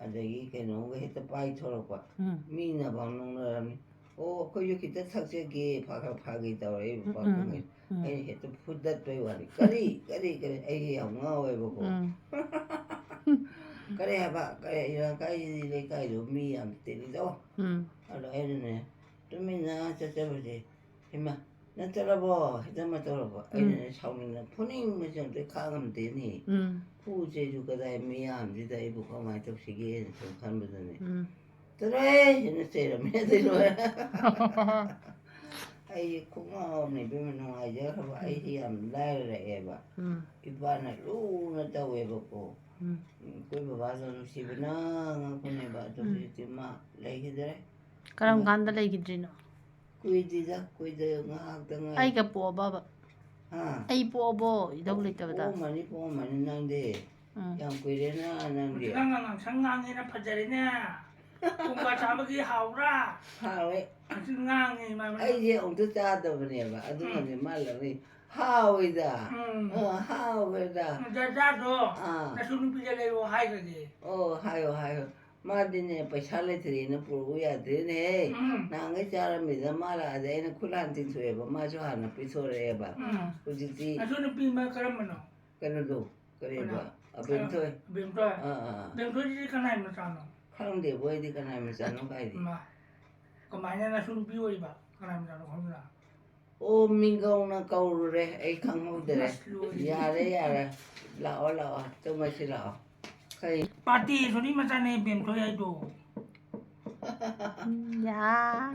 ꯑꯗꯒꯤ ꯀꯩꯅꯣꯝꯒ ꯍꯦꯛꯇ ꯄꯥꯏꯊꯣꯔꯛꯄ꯫ ꯎꯝ꯫ ꯃꯤꯅꯐꯥꯎ ꯅꯣꯛꯅꯔꯝꯃꯤ꯫ "ꯑꯣ, ꯑꯩꯈꯣꯏꯁꯨ ꯈꯤꯇ ꯊꯛꯆꯒꯦ, ꯐꯥꯈ꯭ꯔ ꯐꯥꯒꯦ ꯇꯧꯔꯛꯏꯕ ꯎꯝ, ꯎꯝ, ꯄꯥꯈꯪꯈꯩ꯫" ꯎꯝ꯫ ꯑꯩꯅ ꯍꯦꯛꯇ ꯐꯨꯗꯠꯄꯩ ꯋꯥꯅꯤ꯫ "ꯀꯔꯤ, ꯀꯔꯤ, ꯀꯔꯤ?" ꯑꯩꯁꯦ ꯌꯥꯝ ꯉꯥꯎꯋꯦꯕꯀꯣ꯫ ꯎꯝ꯫ "ꯀꯔꯤ ꯍꯥꯏꯕ? ꯀꯔꯤ ꯏꯔꯥꯡ ꯀꯥꯏꯁꯤꯗꯤ ꯂꯩꯀꯥꯏꯗꯣ ꯃꯤ ꯌꯥꯝ ꯇꯤꯜꯂꯤꯗꯣ?" ꯎꯝ꯫ ꯑꯗꯣ ꯑꯩꯅꯅꯦ, ꯇꯨꯃꯤꯟꯅ ꯆꯠꯆꯕꯁꯦ, "ꯍꯩꯃꯥ, ꯅꯪ ꯆꯠꯂꯕꯣ?" ꯍꯦꯛꯇ ꯑꯃ ꯇꯧꯔꯛꯄ꯫ ꯎꯝ꯫ ꯑꯩꯅꯅꯦ ꯁꯥꯎꯅꯤꯡꯗꯅ ꯐꯨꯅꯤꯡꯕꯁꯦ ꯑꯝꯇ ꯈꯥꯡ ꯉꯝꯗꯦꯅꯦ꯫ ꯎꯝ꯫ ꯐꯨꯁꯦꯁꯨ ꯀꯗꯥꯏ ꯃꯤꯌꯥꯝꯁꯤꯗ ꯑꯩꯕꯨ ꯀꯃꯥꯏꯅ ꯇꯧꯁꯤꯒꯦꯅ ꯁꯨꯝ ꯈꯟꯕꯗꯅꯦ꯫ ꯎꯝ꯫ "ꯆꯠꯂꯣꯍꯦ!" ꯍꯥꯏꯅ ꯆꯩꯔꯝꯃꯦ, ꯑꯗꯩ ꯂꯣꯏꯔꯦ꯫ ꯑꯩ ꯈꯣꯡꯉꯥꯎ ꯑꯃꯅꯦ ꯏꯕꯦꯝꯃ, ꯅꯨꯡꯉꯥꯏꯖꯈ꯭ꯔꯕ꯫ ꯎꯝ꯫ ꯑꯩꯁꯦ ꯌꯥꯝ ꯂꯥꯏꯔꯔꯛꯑꯦꯕ꯫ ꯎꯝ꯫ ꯏꯄꯥꯅ ꯂꯨꯅ ꯇꯧꯋꯦꯕꯀꯣ꯫ ꯎꯝ꯫ ꯎꯝ, ꯑꯩꯈꯣꯏ ꯕꯕꯥꯗꯣ ꯅꯨꯡꯁꯤꯕꯅ ꯉꯥꯛꯄꯅꯦꯕ꯫ ꯑꯗꯣ ꯎꯝ꯫ ꯍꯧꯖꯤꯛꯇꯤ ꯃꯥ ꯂꯩꯈꯤꯗ꯭ꯔꯦ꯫ ꯀꯔꯝ ꯃꯥ ꯀꯥꯟꯗ ꯂꯩꯈꯤꯗ꯭ꯔꯤꯅꯣ? ꯀꯨꯏꯗ꯭ꯔꯤꯗ, ꯀꯨꯏꯗ ꯉꯥꯏꯍꯥꯛꯇ ꯉꯥꯏ꯫ ꯑꯩꯒ ꯄꯣꯛꯑꯕꯕ? ꯍꯥ? ꯑꯩ ꯄꯣꯛꯑꯕꯣ, ꯏꯙꯧ ꯂꯩꯇꯕꯗ? ꯄꯣꯛꯑꯝꯃꯅꯤ, ꯄꯣꯛꯑꯝꯃꯅꯤ ꯅꯪꯗꯤ꯫ ꯎꯝ꯫ ꯌꯥꯝ ꯀꯨꯏꯔꯦꯅ ꯅꯪꯗꯤ꯫ ꯍꯧꯖꯤꯛ ꯅꯪꯅ ꯉꯥꯡꯁꯪ ꯉꯥꯡꯉꯦꯅ ꯐꯖꯔꯦꯅꯦ꯫ ꯀꯨꯝꯀꯥ ꯆꯥꯕꯒꯤ ꯍꯥꯎꯕ꯭ꯔꯥ? ꯍꯥꯎꯋꯦ꯫ ꯑꯗꯨ ꯉꯥꯡꯉꯦ ꯏꯃꯥ꯫ ꯑꯩꯁꯦ ꯑꯃꯨꯛꯇ ꯆꯥꯗꯕꯅꯦꯕ, ꯑꯗꯨꯅꯅꯦ ꯃꯥ ꯂꯧꯔꯤ꯫ ꯍꯥꯎꯋꯤꯗ꯫ ꯎꯝ꯫ ꯑ, ꯍꯥꯎꯋꯦꯗ꯫ ꯗꯗꯥꯗꯣ ꯑꯥ꯫ ꯅꯁꯨ ꯅꯨꯄꯤꯗ ꯂꯩꯔꯣ ꯍꯥꯏꯈ꯭ꯔꯒꯦ꯫ ꯑꯣ, ꯍꯥꯏꯌꯣ, ꯍꯥꯏꯌꯣ꯫ ꯃꯥꯗꯤꯅꯦ, ꯄꯩꯁꯥ ꯂꯩꯇ꯭ꯔꯦꯅ ꯄꯨꯔꯛꯎ ꯌꯥꯗ꯭ꯔꯦꯅꯦꯍꯦ꯫ ꯎꯝ꯫ ꯅꯍꯥꯟꯈꯩ ꯆꯥꯔꯝꯃꯤꯗ ꯃꯥ ꯂꯥꯛꯑꯗꯤ ꯑꯩꯅ ꯈꯨꯠ ꯍꯥꯟꯅ ꯇꯤꯡꯊꯣꯛꯑꯦꯕ, ꯃꯥꯁꯨ ꯍꯥꯟꯅ ꯄꯤꯊꯣꯔꯛꯑꯦꯕ꯫ ꯎꯝ꯫ ꯍꯧꯖꯤꯛꯇꯤ ꯅꯁꯨ ꯅꯨꯄꯤ ꯑꯃ ꯀꯔꯝꯕꯅꯣ? ꯀꯩꯅꯣꯗꯣ, ꯀꯔꯤꯕ? ꯀꯅꯥ? ꯑꯕꯦꯝꯊꯣꯏ꯫ ꯑꯕꯦꯝꯊꯣꯏ꯫ ꯑꯥ, ꯑꯥ, ꯑꯥ꯫ ꯑꯕꯦꯝꯊꯣꯏꯁꯤꯗꯤ ꯀꯅꯥꯏ ꯃꯆꯥꯅꯣ? ꯈꯪꯗꯦꯕꯣ, ꯑꯩꯗꯤ ꯀꯅꯥꯏ ꯃꯆꯥꯅꯣ ꯀꯥꯏꯗꯤ꯫ ꯏꯃꯥ, ꯀꯃꯥꯏꯅ ꯅꯁꯨ ꯅꯨꯄꯤ ꯑꯣꯏꯔꯤꯕ? ꯀꯅꯥꯏ ꯃꯆꯥꯅꯣ ꯈꯪꯗꯅ? ꯑꯣ, ꯃꯤꯡꯒꯧꯅ ꯀꯧꯔꯨꯔꯦ, ꯑꯩ ꯈꯪꯍꯧꯗꯔꯦ꯫ ꯑꯁ, ꯂꯣꯏꯔꯦ꯫ ꯌꯥꯔꯦ, ꯌꯥꯔꯦ꯫ ꯂꯥꯛꯑꯣ, ꯂꯥꯛꯑꯣ, ꯆꯪꯉꯁꯤ ꯂꯥꯛꯑꯣ꯫ ꯀꯩ? ꯄꯥꯇꯤ ꯁꯣꯔꯤ ꯃꯆꯥꯅꯦ ꯕꯦꯝꯊꯣꯏ ꯍꯥꯏꯗꯣ꯫ ꯌꯥ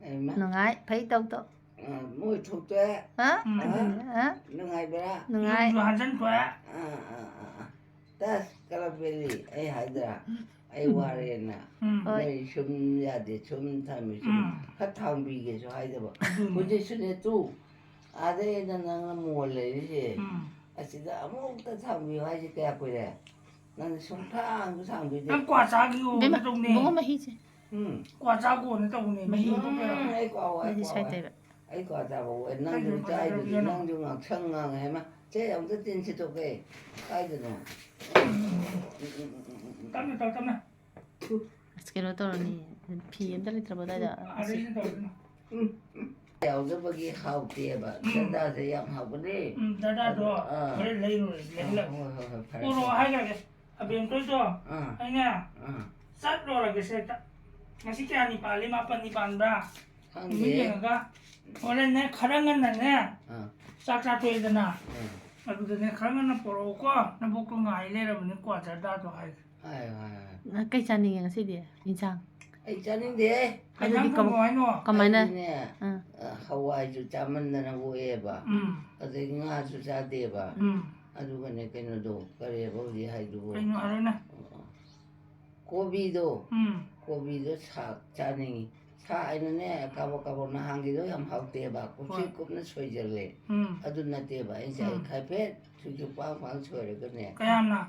ꯍꯩꯃꯥ꯫ ꯅꯨꯡꯉꯥꯏ ꯐꯩ ꯇꯧ ꯇꯧ ꯑ, ꯃꯣꯏ ꯊꯣꯛꯇꯣꯛꯑꯦ꯫ ꯍꯥ? ꯎꯝ꯫ ꯑꯗꯨꯅꯦ, ꯍꯥ? ꯅꯨꯡꯉꯥꯏꯕ꯭ꯔꯥ? ꯅꯨꯡꯉꯥꯏ ꯌꯨꯝꯁꯨ ꯍꯟꯖꯟꯊꯣꯛꯑꯦ꯫ ꯑꯥ, ꯑꯥ, ꯑꯥ, ꯑꯥ꯫ ꯇꯁ, ꯀꯂꯛꯄꯦꯔꯤ, ꯑꯩ ꯍꯥꯏꯗ꯭ꯔꯥ? ꯑꯩ ꯋꯥꯔꯦꯅ꯫ ꯎꯝ꯫ ꯍꯣꯏ꯫ ꯅꯣꯏ ꯁꯨꯝ ꯌꯥꯗꯦ, ꯁꯨꯝ ꯊꯝꯃꯤ, ꯁꯨꯝ ꯎꯝ꯫ ꯈꯔ ꯊꯥꯡꯕꯤꯒꯦꯁꯨ ꯍꯥꯏꯗꯕ꯫ ꯑꯗꯨꯅꯦ꯫ ꯍꯧꯖꯤꯛꯁꯨꯅꯦ, ꯇꯨ, ꯑꯥꯗ ꯑꯩꯅ ꯅꯪꯅ ꯃꯣꯜ ꯂꯩꯔꯤꯁꯦ, ꯎꯝ꯫ ꯑꯁꯤꯗ ꯑꯃꯨꯛꯇ ꯊꯥꯡꯕꯤꯌꯨ ꯍꯥꯏꯁꯦ ꯀꯌꯥ ꯀꯨꯏꯔꯦ? ꯅꯪ ꯁꯨꯝ ꯊꯥꯡꯁꯨ ꯊꯥꯡꯕꯤꯗꯦ꯫ ꯅꯪ ꯀ꯭ꯋꯥ ꯆꯥꯈꯤꯌꯣꯅ ꯏꯕꯦꯝꯃ, ꯇꯧꯅꯦ꯫ ꯏꯕꯨꯡꯉꯣ, ꯃꯍꯤꯁꯦ꯫ ꯎꯝ꯫ ꯀ꯭ꯋꯥ ꯆꯥꯈꯣꯅ ꯇꯧꯅꯦ꯫ ꯃꯍꯤ꯫ ꯃꯍꯤ ꯊꯣꯛꯄ ꯎꯝ, ꯌꯥꯔꯣꯏ꯫ ꯑꯩ ꯀ꯭ꯋꯥ ꯋꯥꯏ, ꯃꯍꯤ ꯀ꯭ꯋꯥ ꯋꯥꯏ꯫ ꯁꯥꯏꯇꯩꯕ꯫ ꯑꯩ ꯀ꯭ꯋꯥ ꯆꯥꯕ ꯋꯥꯏ꯫ ꯀꯩ ꯅꯪꯁꯨ ꯀ꯭ꯋꯥ ꯆꯥꯏꯗꯨꯗꯤ, ꯆꯥꯕꯤꯒꯅꯣ? ꯅꯪꯁꯨ ꯉꯥꯛꯁꯪ ꯉꯥꯡꯉꯦ꯫ ꯍꯩꯃꯥ, ꯆꯦ, ꯑꯝꯇ ꯇꯤꯟ ꯁꯤꯠꯇꯣꯛꯀꯦ꯫ ꯀꯥꯏꯗꯅꯣ? ꯇꯞꯅ ꯇꯧ, ꯇꯞꯅ꯫ ꯑꯁ, ꯀꯩꯅꯣ ꯇꯧꯔꯅꯤ, ꯐꯤ ꯑꯝꯇ ꯂꯩꯇ꯭ꯔꯕ ꯑꯗꯥꯏꯗ? ꯑꯥꯗꯩꯁꯨ ꯇꯧꯗꯅ꯫ ꯌꯥꯎꯗꯕꯒꯤ ꯍꯥꯎꯇꯦꯕ꯫ ꯎꯝ꯫ ꯗꯗꯥꯁꯦ ꯌꯥꯝ ꯍꯥꯎꯕꯅꯦ꯫ ꯎꯝ, ꯗꯗꯥꯗꯣ ꯑꯥ꯫ ꯍꯣꯔꯦꯟ ꯂꯩꯔꯨꯔꯁꯤ, ꯑꯥ, ꯂꯩꯍꯜꯂꯒꯦ꯫ ꯍꯣꯏ, ꯍꯣꯏ, ꯍꯣꯏ, ꯐꯔꯦ, ꯄꯨꯔꯛꯑꯣ ꯐꯔꯦ꯫ ꯍꯥꯏꯈ꯭ꯔꯒꯦ꯫ ꯑꯕꯦꯝꯇꯣꯏꯗꯣ ꯑꯥ, ꯑꯩꯅ ꯑꯥ, ꯆꯠꯂꯨꯔꯒꯦ ꯁꯦ꯫ ꯉꯁꯤ ꯀꯌꯥꯅꯤ ꯄꯥꯜꯂꯤ? ꯃꯥꯄꯟꯅꯤ ꯄꯥꯟꯕ꯭ꯔꯥ? ꯅꯨꯃꯤꯠ ꯈꯪꯗꯦ꯫ ꯌꯦꯡꯉꯒ ꯍꯣꯔꯦꯟꯅꯦ ꯈꯔ ꯉꯟꯅꯅꯦ ꯑꯥ, ꯆꯥꯛ ꯆꯥꯊꯣꯛꯑꯦꯗꯅ, ꯑꯥ꯫ ꯑꯗꯨꯗꯅꯦ ꯈꯔ ꯉꯟꯅ ꯄꯨꯔꯛꯎꯀꯣ, ꯅꯕꯣꯛꯇꯣ ꯉꯥꯏ ꯂꯩꯔꯕꯅꯤ, ꯀ꯭ꯋꯥ ꯗꯔꯗꯥꯗꯣ ꯍꯥꯏꯒꯦ꯫ ꯍꯥꯏꯌꯣ, ꯍꯥꯏꯌꯣ, ꯍꯥꯏꯌꯣ꯫ ꯅꯪ ꯀꯩ ꯆꯥꯅꯤꯡꯉꯦ ꯉꯁꯤꯗꯤ? ꯏꯟꯁꯥꯡ? ꯑꯩ ꯆꯥꯅꯤꯡꯗꯦꯍꯦ꯫ ꯑꯗꯨꯗꯤ ꯀꯩ ꯀꯃ-, ꯏꯟꯁꯥꯡ ꯊꯣꯡꯉꯣ ꯍꯥꯏꯅꯣ? ꯀꯃꯥꯏꯅ? ꯑꯩꯗꯤꯅꯦ, ꯑꯥ꯫ ꯑ, ꯍꯋꯥꯏꯁꯨ ꯆꯥꯃꯟꯗꯅ ꯑꯣꯛꯑꯦꯕ꯫ ꯎꯝ, ꯑꯗꯩ ꯉꯥꯁꯨ ꯆꯥꯗꯦꯕ꯫ ꯎꯝ, ꯑꯗꯨꯒꯅꯦ, ꯀꯩꯅꯣꯗꯣ, ꯀꯔꯤꯕ ꯍꯧꯖꯤꯛ ꯍꯥꯏꯗꯨꯕꯨ? ꯀꯩꯅꯣ ꯍꯥꯏꯔꯣꯅꯦ꯫ ꯀꯣꯕꯤꯗꯣ, ꯎꯝ, ꯀꯣꯕꯤꯗꯣ ꯁꯥꯛ ꯆꯥꯅꯤꯡꯉꯤ꯫ ꯁꯥꯛ ꯍꯥꯏꯅꯅꯦ, ꯀꯥꯕꯛ ꯀꯥꯕꯛ ꯅꯍꯥꯟꯒꯤꯗꯣ ꯌꯥꯝ ꯍꯥꯎꯇꯦꯕ, ꯀꯨꯞꯁꯤ ꯍꯣꯏ꯫ ꯀꯨꯞꯅ ꯁꯣꯏꯖꯜꯂꯦ꯫ ꯎꯝ, ꯑꯗꯨ ꯅꯠꯇꯦꯕ ꯑꯩꯁꯦ, ꯑꯩ ꯎꯝ꯫ ꯍꯥꯏꯐꯦꯠ ꯁꯨꯁꯨ ꯄꯥꯡ ꯄꯥꯡ ꯁꯣꯏꯔꯒꯅꯦ, ꯀꯌꯥꯝꯅ?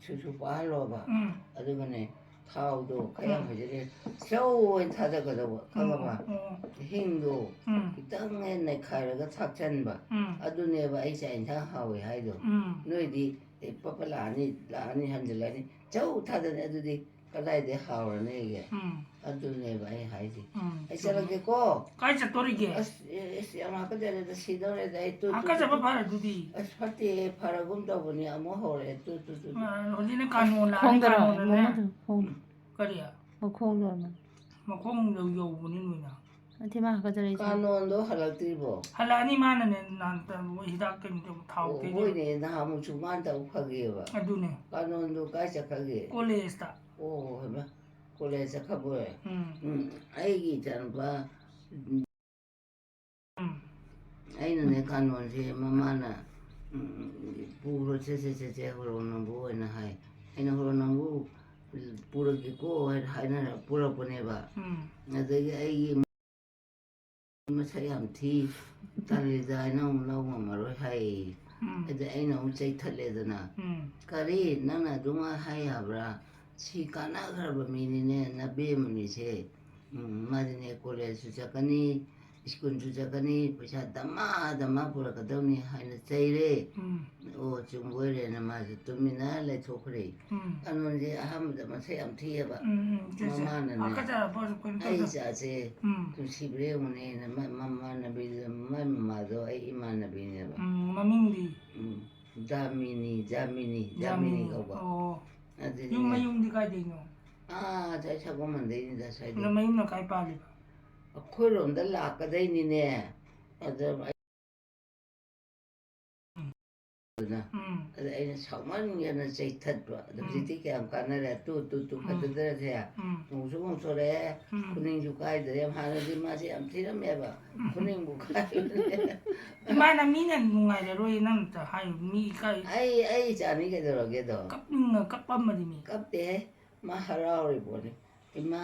ꯁꯨꯁꯨ ꯄꯥꯍꯜꯂꯣꯕ꯫ ꯎꯝ, ꯑꯗꯨꯒꯅꯦ, ꯊꯥꯎꯗꯣ ꯈꯔ ꯌꯥꯝ ꯎꯝ꯫ ꯍꯩꯖꯤꯜꯂꯦ, ꯆꯧ ꯑꯣꯏꯅ ꯊꯥꯗꯒꯗꯧꯕ, ꯈꯪꯉꯕ? ꯎꯝ, ꯎꯝ꯫ ꯍꯤꯡꯗꯣ ꯎꯝ꯫ ꯈꯤꯇꯪ ꯍꯦꯛ ꯅꯩꯈꯥꯏꯔꯒ ꯊꯥꯛꯆꯟꯕ꯫ ꯎꯝ꯫ ꯑꯗꯨꯅꯦꯕ ꯑꯩ ꯆꯥꯛ ꯏꯟꯁꯥꯡ ꯍꯥꯎꯋꯦ ꯍꯥꯏꯗꯣ꯫ ꯎꯝ꯫ ꯅꯣꯏꯗꯤ, ꯑꯦ, ꯄꯞ ꯄꯞ ꯂꯥꯛꯑꯅꯤ, ꯂꯥꯛꯑꯅꯤ, ꯍꯟꯖꯤꯜꯂꯅꯤ, ꯆꯧ ꯊꯥꯗꯅꯤ, ꯑꯗꯨꯗꯤ ꯀꯗꯥꯏꯗꯩ ꯍꯥꯎꯔꯅꯤꯒꯦ? ꯎꯝ꯫ ꯑꯗꯨꯅꯦꯕ ꯑꯩ ꯍꯥꯏꯁꯦ꯫ ꯎꯝ, ꯑꯩ ꯆꯨꯝꯃꯤ꯫ ꯆꯠꯂꯒꯦꯀꯣ꯫ ꯀꯥꯏ ꯆꯠꯇꯣꯔꯤꯒꯦ? ꯑꯁ, ꯑꯦ, ꯑꯁ, ꯌꯥꯝ ꯍꯥꯀꯠꯆꯔꯦꯗ, ꯁꯤꯗꯧꯔꯦꯗ ꯑꯩ꯫ ꯇꯨ, ꯇꯨ, ꯍꯥꯀꯠꯆꯕ ꯇꯨ, ꯇꯨ꯫ ꯐꯔꯗꯨꯗꯤ꯫ ꯑꯁ, ꯐꯠꯇꯦ, ꯐꯔꯒꯨꯝ ꯇꯧꯕꯅꯤ, ꯑꯃꯨꯛ ꯍꯧꯔꯛꯑꯦ꯫ ꯇꯨ, ꯇꯨ, ꯇꯨ, ꯇꯨ꯫ ꯑ, ꯍꯧꯖꯤꯛꯅ ꯀꯥꯅꯣꯟ ꯂꯥꯛꯑꯅꯤ, ꯈꯣꯡꯗꯔꯣ, ꯀꯥꯅꯣꯟꯅꯅꯦ꯫ ꯏꯃꯣꯝꯗꯣ, ꯈꯣꯡꯗꯣ꯫ ꯀꯔꯤ? ꯃꯈꯣꯡꯗꯣ ꯑꯣꯏꯔꯝꯒꯅꯤ꯫ ꯃꯈꯣꯡꯗꯣ ꯌꯧꯕꯅꯤ ꯅꯣꯏꯅ꯫ ꯅꯠꯇꯦ, ꯃꯥ ꯍꯥꯀꯠꯆꯔꯛꯏꯁꯦ꯫ ꯀꯥꯅꯣꯟꯗꯣ ꯍꯜꯂꯛꯇ꯭ꯔꯤꯕꯣ? ꯍꯜꯂꯛꯑꯅꯤ, ꯃꯥꯅꯅꯦ ꯅꯍꯥꯟ ꯇ-, ꯍꯤꯗꯥꯛ ꯀꯩꯅꯣ ꯇꯧꯕ, ꯊꯥꯎ ꯑꯣ, ꯇꯩꯗꯅ꯫ ꯍꯣꯏꯅꯦ, ꯅꯍꯥꯟꯃꯨꯛꯁꯨ ꯃꯥꯅ ꯇꯧ ꯐꯈꯤꯑꯕ꯫ ꯑꯗꯨꯅꯦ꯫ ꯀꯥꯅꯣꯟꯗꯣ ꯀꯥꯏ ꯆꯠꯈ꯭ꯔꯒꯦ? ꯀꯣꯂꯦꯖꯇ꯫ ꯑꯣ, ꯍꯩꯃꯥ, ꯀꯣꯂꯦꯖ ꯆꯠꯈ꯭ꯔꯕꯣꯏ? ꯎꯝ꯫ ꯎꯝ, ꯑꯩꯒꯤ ꯏꯆꯥꯅꯨꯄꯥ, ꯎꯝ꯫ ꯎꯝ꯫ ꯑꯩꯅꯅꯦ, ꯀꯥꯅꯣꯟꯁꯦ ꯃꯃꯥꯅ, ꯎꯝ, "ꯄꯨꯔꯣ, ꯁꯦ, ꯁꯦ, ꯁꯦ, ꯁꯦ, ꯍꯣꯔꯣ ꯅꯪꯕꯨ" ꯑꯣꯏꯅ ꯍꯥꯏ꯫ ꯑꯩꯅ "ꯍꯣꯔꯣ ꯅꯪꯕꯨ ꯄꯨꯔꯒꯦꯀꯣ" ꯍꯥꯏꯅ ꯍꯥꯏꯅꯔ ꯄꯨꯔꯛꯄꯅꯦꯕ꯫ ꯎꯝ꯫ ꯑꯗꯒꯤ ꯑꯩꯒꯤ ꯃꯁꯛ ꯌꯥꯝ ꯊꯤ, ꯇꯜꯂꯤꯗ ꯍꯥꯏꯅ ꯑꯃꯨꯛ ꯂꯧ ꯉꯝꯃꯔꯣꯏ ꯍꯥꯏꯌꯦ꯫ ꯎꯝ꯫ ꯑꯗ ꯑꯩꯅ ꯑꯃꯨꯛ ꯆꯩꯊꯠꯂꯦꯗꯅ꯫ ꯎꯝ꯫ "ꯀꯔꯤ? ꯅꯪꯅ ꯑꯗꯨꯃꯥꯏ ꯍꯥꯏ ꯌꯥꯕ꯭ꯔꯥ? ꯁꯤ ꯀꯥꯟꯅꯈ꯭ꯔꯕ ꯃꯤꯅꯤꯅꯦ, ꯅꯕꯦꯝꯃꯅꯤꯁꯦ꯫ ꯎꯝ, ꯃꯥꯗꯤꯅꯦ ꯀꯣꯂꯦꯖꯁꯨ ꯆꯠꯀꯅꯤ, ꯁ꯭ꯀꯨꯜꯁꯨ ꯆꯠꯀꯅꯤ, ꯄꯩꯁꯥ ꯗꯃꯥ ꯗꯃꯥ ꯄꯨꯔꯛꯀꯗꯧꯅꯤ" ꯍꯥꯏꯅ ꯆꯩꯔꯦ꯫ ꯎꯝ꯫ ꯑꯣ, ꯆꯨꯝꯕ ꯑꯣꯏꯔꯦꯅ ꯃꯥꯁꯦ ꯇꯨꯃꯤꯟꯅ ꯂꯩꯊꯣꯛꯈ꯭ꯔꯦ꯫ ꯎꯝ꯫ ꯀꯥꯅꯣꯟꯁꯦ ꯑꯍꯥꯟꯕꯗ ꯃꯁꯛ ꯌꯥꯝ ꯊꯤꯑꯕ꯫ ꯎꯝ, ꯎꯝ, ꯆꯦ, ꯆꯦ꯫ ꯃꯃꯥꯅꯅꯦ, ꯍꯥꯀꯠꯆꯔꯛꯄ ꯀꯩꯅꯣ "ꯑꯩ ꯇꯧꯗ-, ꯏꯆꯥꯁꯦ ꯎꯝ꯫ ꯅꯨꯡꯁꯤꯕ꯭ꯔꯥ ꯌꯦꯡꯉꯨꯅꯦꯅ", ꯃ-, ꯃꯃꯥꯟꯅꯕꯤꯗ, ꯃꯥꯏ ꯃꯃꯥꯗꯣ ꯑꯩ ꯏꯃꯥꯟꯅꯕꯤꯅꯦꯕ꯫ ꯎꯝ, ꯃꯃꯤꯡꯗꯤ? ꯎꯝ, ꯗꯥꯃꯤꯅꯤ, ꯖꯥꯃꯤꯅꯤ, ꯖꯥꯃꯤꯅꯤ ꯖꯥꯃꯤꯅꯤ꯫ ꯀꯧꯕ꯫ ꯑꯣ꯫ ꯑꯗꯨꯗꯤꯅꯦ, ꯌꯨꯝ ꯃꯌꯨꯝꯗꯤ ꯀꯥꯏꯗꯩꯅꯣ? ꯑꯥ, ꯑꯁꯥꯏ ꯁꯒꯣꯜꯕꯟꯗꯩꯅꯤꯗ, ꯑꯁꯥꯏꯗꯩ꯫ ꯑꯗꯣ ꯃꯌꯨꯝꯅ ꯀꯥꯏ ꯄꯥꯜꯂꯤꯕ? ꯑꯩꯈꯣꯏꯔꯣꯝꯗ ꯂꯥꯛꯀꯗꯩꯅꯤꯅꯦ꯫ ꯑꯗ ꯑꯩ-, ꯎꯝ꯫ ꯑꯗꯨꯅ, ꯎꯝ꯫ ꯑꯗ ꯑꯩꯅ ꯁꯥꯎꯃꯟꯒꯤꯗꯅ ꯆꯩꯊꯠꯄ꯫ ꯑꯗꯣ ꯎꯝ꯫ ꯍꯧꯖꯤꯛꯇꯤ ꯀꯌꯥꯝ ꯀꯥꯟꯅꯔꯦ? ꯇꯨ, ꯇꯨ, ꯇꯨ, ꯎꯝ꯫ ꯐꯖꯗ꯭ꯔꯁꯦ꯫ ꯎꯝ꯫ ꯉꯧꯁꯨ ꯉꯧꯊꯣꯔꯛꯑꯦ, ꯎꯝ꯫ ꯈꯨꯅꯤꯡꯁꯨ ꯀꯥꯏꯗ꯭ꯔꯦ꯫ ꯍꯥꯟꯅꯗꯤ ꯃꯥꯁꯦ ꯌꯥꯝ ꯊꯤꯔꯝꯃꯦꯕ꯫ ꯎꯝ꯫ ꯈꯨꯅꯤꯡꯕꯨ ꯀꯥꯏꯕꯅꯦ꯫ ꯏꯃꯥꯅ ꯃꯤꯅ ꯅꯨꯡꯉꯥꯏꯔꯔꯣꯏ ꯅꯪ ꯑꯝꯇ ꯍꯥꯏꯌꯨ, ꯃꯤ ꯏꯀꯥꯏ꯫ ꯑꯩ, ꯑꯩ ꯏꯆꯥꯅꯤ ꯀꯩꯗꯧꯔꯒꯦꯗꯣ? ꯀꯞꯅꯤꯡꯅ ꯀꯞꯄꯝꯃꯗꯤ ꯃꯤ꯫ ꯀꯞꯇꯦꯍꯦ, ꯃꯥ ꯍꯔꯥꯎꯔꯤ ꯄꯣꯠꯅꯤ꯫ "ꯏꯃꯥ,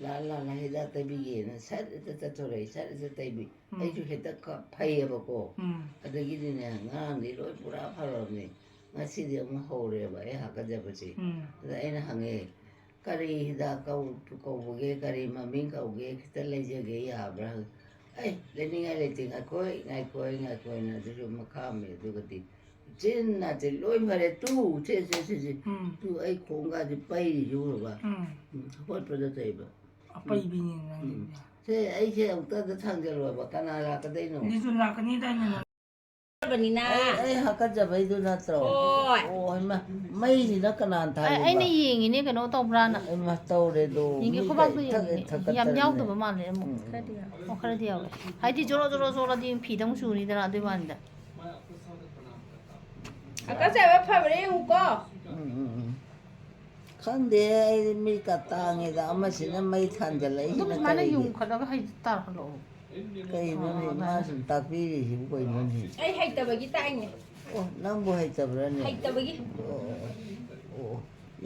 ꯂꯥꯛ ꯂꯥꯛꯅ ꯍꯤꯗꯥꯛ ꯇꯩꯕꯤꯒꯦꯅ" ꯁꯠ ꯍꯦꯛꯇ ꯆꯠꯊꯣꯔꯛꯏ, ꯁꯠ ꯍꯦꯛꯇ ꯇꯩꯕꯤ꯫ ꯎꯝ꯫ ꯑꯩꯁꯨ ꯍꯦꯛꯇ ꯀꯞ-, ꯐꯩꯌꯦꯕꯀꯣ꯫ ꯎꯝ꯫ ꯑꯗꯒꯤꯗꯤꯅꯦ, ꯉꯔꯥꯡꯗꯤ ꯂꯣꯏ ꯄꯨꯔꯥ ꯐꯔꯕꯅꯤ꯫ ꯉꯁꯤꯗꯤ ꯑꯃꯨꯛ ꯍꯧꯔꯦꯕ ꯑꯩ ꯍꯥꯀꯠꯆꯕꯁꯦ꯫ ꯎꯝ꯫ ꯑꯗ ꯑꯩꯅ ꯍꯪꯉꯦ, ꯀꯔꯤ ꯍꯤꯗꯥꯛ ꯀꯧ-, ꯀꯧꯕꯒꯦ, ꯀꯔꯤ ꯃꯃꯤꯡ ꯀꯧꯒꯦ, ꯈꯤꯇ ꯂꯩꯖꯒꯦ ꯌꯥꯕ꯭ꯔꯥ ꯍꯪꯉꯦ꯫ "ꯑꯩ ꯂꯩꯅꯤꯡꯉꯥꯏ ꯂꯩꯇꯦ, ꯉꯥꯏꯈꯣꯏ, ꯉꯥꯏꯈꯣꯏ, ꯉꯥꯏꯈꯣꯏꯅ" ꯑꯗꯨꯁꯨ ꯃꯈꯥꯝꯃꯦ꯫ ꯑꯗꯨꯒꯗꯤ ꯎꯆꯤꯟ ꯅꯥꯆꯤꯟ ꯂꯣꯏ ꯐꯔꯦ꯫ "ꯇꯨ, ꯁꯦ, ꯁꯦ, ꯁꯦ, ꯁꯦ, ꯎꯝ꯫ ꯇꯨ, ꯑꯩ ꯈꯣꯡꯒꯥꯁꯦ ꯄꯩꯔꯤꯁꯦ ꯎꯔꯕ?" ꯎꯝ꯫ ꯎꯝ, ꯍꯣꯠꯄꯗ ꯇꯧꯏꯕ꯫ ꯑꯄꯩꯕꯤꯅꯤ ꯅꯪꯒꯤꯗꯤ꯫ ꯁꯦ, ꯑꯩꯁꯦ ꯑꯃꯨꯛꯇꯗ ꯊꯥꯡꯖꯜꯂꯣꯕ, ꯀꯅꯥ ꯂꯥꯛꯀꯗꯣꯏꯅꯣ? ꯂꯤꯖꯨ ꯂꯥꯛꯀꯅꯤꯗꯥꯏꯅꯦ ꯅꯪ? ꯕꯅꯤꯅ꯫ ꯑꯩ, ꯑꯩ ꯍꯥꯀꯠꯆꯕꯩꯗꯨ ꯅꯠꯇ꯭ꯔꯣ? ꯍꯣꯏ꯫ ꯑꯣ, ꯍꯩꯃꯥ, ꯃꯩꯁꯤꯅ ꯀꯅꯥꯅ ꯑꯩ, ꯊꯥꯜꯂꯤꯕ? ꯑꯩꯅ ꯌꯦꯡꯉꯤꯅꯦ, ꯀꯩꯅꯣ ꯇꯧꯕ꯭ꯔꯥꯅ꯫ ꯍꯩꯃꯥ, ꯇꯧꯔꯦꯗꯣ꯫ ꯌꯦꯡꯒꯦ, ꯃꯤ ꯈꯨꯕꯥꯛꯇꯣ ꯀꯩ ꯊꯛ-, ꯌꯦꯡꯉꯤꯅꯦ꯫ ꯊꯛꯀꯠꯇꯅꯅꯦ꯫ ꯌꯥꯝ ꯌꯥꯎꯗꯕ ꯃꯥꯜꯂꯦ ꯑꯃꯨꯛ꯫ ꯎꯝ꯫ ꯈꯔꯗꯤ ꯌꯥꯎꯋꯦ꯫ ꯑꯣ, ꯈꯔꯗꯤ ꯌꯥꯎꯋꯦ꯫ ꯍꯥꯏꯗꯤ ꯖꯣꯔꯣ ꯖꯣꯔꯣ ꯆꯣꯠꯂꯗꯤ ꯐꯤꯗ ꯑꯃꯨꯛ ꯆꯨꯅꯤꯗꯅ, ꯑꯗꯨꯏ ꯋꯥꯅꯤꯗ꯫ ꯍꯥꯀꯠꯆꯕ ꯐꯕ꯭ꯔꯥ ꯌꯦꯡꯉꯨꯀꯣ꯫ ꯎꯝ, ꯎꯝ, ꯎꯝ꯫ ꯈꯪꯗꯦ, ꯑꯩꯗꯤ ꯃꯤꯠꯀ ꯇꯥꯡꯉꯦꯗ, ꯑꯃꯁꯤꯅ ꯃꯩ ꯊꯥꯟꯖꯜꯂꯛꯏꯁꯤꯅ ꯑꯗꯨꯝ ꯁꯨꯃꯥꯏꯅ ꯀꯔꯤꯒꯤ? ꯌꯨꯡꯈꯠꯂꯒ ꯍꯥꯏꯗꯤ ꯇꯥꯍꯜꯂꯛꯑꯣ꯫ ꯀꯩꯅꯣꯅꯦ, ꯑꯥ, ꯃꯥ ꯁꯨꯝ ꯇꯥꯛꯄꯤꯔꯤꯁꯤꯕꯨ ꯀꯩꯅꯣꯅꯦ? ꯑꯩ ꯍꯩꯇꯕꯒꯤ ꯇꯥꯛꯏꯅꯦ꯫ ꯑꯣ, ꯅꯪꯕꯨ ꯍꯩꯇꯕ꯭ꯔꯥꯅꯦ? ꯍꯩꯇꯕꯒꯤ꯫ ꯑꯣ, ꯑꯣ, ꯑꯣ꯫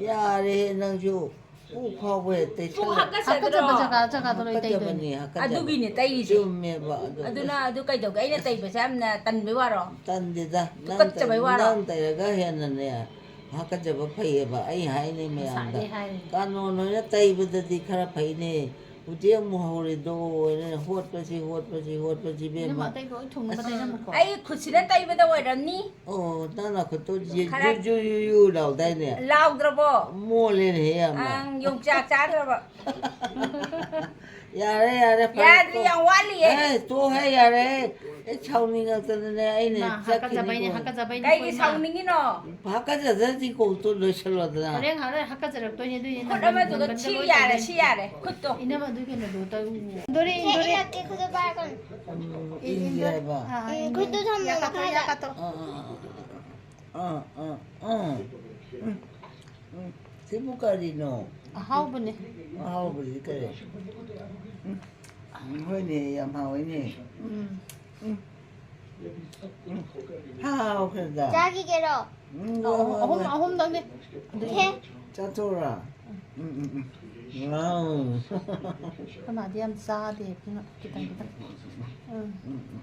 ꯌꯥꯔꯦꯍꯦ ꯅꯪꯁꯨ, ꯀꯣꯛ ꯐꯥꯎꯕ ꯍꯦꯛ ꯇꯩꯁꯜꯂꯦ꯫ ꯄꯨꯡ ꯍꯥꯀꯠꯆꯗ꯭ꯔꯣ? ꯍꯥꯀꯠꯆꯕ ꯖꯒꯥ ꯖꯒꯥꯗꯣ ꯂꯣꯏ ꯇꯩꯗꯣꯏꯅꯦ꯫ ꯍꯥꯀꯠꯆꯕꯅꯦ, ꯍꯥꯀꯠꯆꯕ꯫ ꯑꯗꯨꯒꯤꯅꯦ ꯇꯩꯔꯤꯁꯦ꯫ ꯆꯨꯝꯃꯦꯕ ꯑꯗꯣ꯫ ꯑꯗꯨꯅ ꯑꯗꯨ ꯀꯩꯗꯧꯒꯦ? ꯑꯩꯅ ꯇꯩꯕꯁꯦ ꯌꯥꯝꯅ ꯇꯟꯕꯩ ꯋꯥꯔꯣ? ꯇꯟꯗꯦꯗ, ꯅꯪ ꯇꯨꯀꯠꯆꯕꯩ ꯇꯩ-, ꯋꯥꯔꯣ? ꯅꯪ ꯇꯩꯔꯒ ꯍꯦꯟꯅꯅꯦ, ꯍꯥꯀꯠꯆꯕ ꯐꯩꯌꯦꯕ꯫ ꯑꯩ ꯍꯥꯏꯅꯤ ꯃꯌꯥꯝꯗ꯫ ꯉꯁꯥꯏꯗꯩ ꯍꯥꯏꯔꯤꯅꯤ꯫ ꯀꯥꯅꯣꯟ ꯑꯣꯏꯅ ꯇꯩꯕꯗꯗꯤ ꯈꯔ ꯐꯩꯅꯦ꯫ ꯍꯧꯖꯤꯛ ꯑꯃꯨꯛ ꯍꯧꯔꯦꯗꯣ, ꯑꯣꯏꯅ ꯍꯣꯠꯄꯁꯤ, ꯍꯣꯠꯄꯁꯤ, ꯍꯣꯠꯄꯁꯤ, ꯏꯕꯦꯝꯃ꯫ ꯏꯅꯝꯃ ꯑꯇꯩ ꯂꯣꯏ ꯊꯨꯡꯅꯕ ꯇꯩꯔꯝꯃꯨꯀꯣ꯫ ꯑꯩ ꯈꯨꯠꯁꯤꯅ ꯇꯩꯕꯗ ꯑꯣꯏꯔꯝꯅꯤ꯫ ꯑꯣ, ꯅꯪ ꯅꯈꯨꯠꯇꯣ ꯖꯨ-, ꯈꯔ ꯖꯨ-, ꯖꯨ-, ꯖꯨ-, ꯖꯨ ꯂꯥꯎꯗꯥꯏꯅꯦ? ꯂꯥꯎꯗ꯭ꯔꯕꯣ? ꯃꯣꯜꯂꯦꯅꯦꯍꯦ ꯌꯥꯝꯅ꯫ ꯑꯪ, ꯌꯣꯡꯆꯥꯛ ꯆꯥꯗ꯭ꯔꯕ? ꯌꯥꯔꯦ, ꯌꯥꯔꯦ, ꯐꯔꯦ, ꯌꯥꯗ꯭ꯔꯤ, ꯇꯣꯛ-, ꯌꯥꯝ ꯋꯥꯠꯂꯤꯌꯦ꯫ ꯑꯦ, ꯇꯣꯛꯍꯦ, ꯌꯥꯔꯦ꯫ ꯑꯩ ꯁꯥꯎꯅꯤꯡꯉꯛꯇꯅꯅꯦ, ꯑꯩꯅ ꯏꯃꯥ, ꯍꯥꯀꯠꯆꯕꯩꯅꯦ, ꯆꯠꯈꯤꯅꯤꯀꯣ꯫ ꯍꯥꯀꯠꯆꯕꯩꯅꯦ ꯀꯩꯒꯤ ꯏꯃꯥ꯫ ꯁꯥꯎꯅꯤꯡꯉꯤꯅꯣ? ꯍꯥꯀꯠꯆꯗ꯭ꯔꯗꯤ ꯀꯣꯛꯇꯣ ꯂꯣꯏꯁꯜꯂꯣꯗꯅ꯫ ꯍꯣꯔꯦꯟ ꯉꯥꯏꯍꯥꯛ ꯂꯩꯔ ꯍꯥꯀꯠꯆꯔꯛꯇꯣꯏꯅꯦ, ꯑꯗꯨꯏꯅꯦ ꯈꯨꯠ ꯅꯪ ꯑꯃꯗꯨꯒ ꯅꯪꯒꯟꯗ ꯁꯤ ꯂꯣꯏ ꯌꯥꯔꯦ, ꯇꯧꯔꯦ꯫ ꯁꯤ ꯌꯥꯔꯦ, ꯈꯨꯠꯇꯣ꯫ ꯏꯅꯝꯃ, ꯑꯗꯨ ꯀꯩꯅꯣꯗꯣ ꯇꯧ꯫ ꯏꯟꯗꯣꯔꯤ, ꯏꯟꯗꯣꯔꯤ꯫ ꯏꯔꯛꯀꯦ, ꯈꯨꯠꯇꯣ ꯄꯥꯏꯔꯛꯀꯅꯨ꯫ ꯎꯝ, ꯏꯟꯗꯦ ꯍꯥꯏꯕ꯫ ꯑꯥ, ꯎꯝ, ꯏꯟꯗꯣꯔꯤ꯫ ꯈꯨꯠꯇꯣ ꯊꯝꯃꯣ ꯌꯥꯀꯠꯇꯣ, ꯃꯈꯥꯗ꯫ ꯌꯥꯀꯠꯇꯣ꯫ ꯑꯥ, ꯑꯥ, ꯑꯥ, ꯑꯥ, ꯑꯥ, ꯑꯥ, ꯑꯥ꯫ ꯎꯝ, ꯎꯝ, ꯁꯤꯕꯨ ꯀꯔꯤꯅꯣ? ꯑꯍꯥꯎꯕꯅꯦ꯫ ꯑꯍꯥꯎꯕꯁꯤ ꯀꯔꯤ? ꯎꯝ, ꯎꯝ, ꯍꯣꯏꯅꯦ, ꯌꯥꯝ ꯍꯥꯎꯋꯤꯅꯦ꯫ ꯎꯝ꯫ ꯎꯝ, ꯎꯝ, ꯍꯥꯎꯈ꯭ꯔꯦꯗ꯫ ꯆꯥꯈꯤꯒꯦꯔꯣ? ꯎꯝ, ꯍꯣꯏ, ꯑꯍꯨꯝ, ꯍꯣꯏ, ꯑꯍꯨꯝ, ꯍꯣꯏ꯫ ꯑꯍꯨꯝꯗꯪꯅꯦ꯫ ꯑꯗꯨ ꯍꯦ꯫ ꯆꯥꯊꯣꯛꯎꯔꯣ? ꯎꯝ, ꯎꯝ, ꯎꯝ꯫ ꯋꯥꯎ꯫ ꯑꯩꯈꯣꯏ ꯃꯥꯗꯤ ꯌꯥꯝ ꯆꯥꯗꯦ, ꯑꯗꯨꯅ ꯈꯤꯇꯪ, ꯈꯤꯇꯪ꯫ ꯎꯝ꯫ ꯎꯝ, ꯎꯝ꯫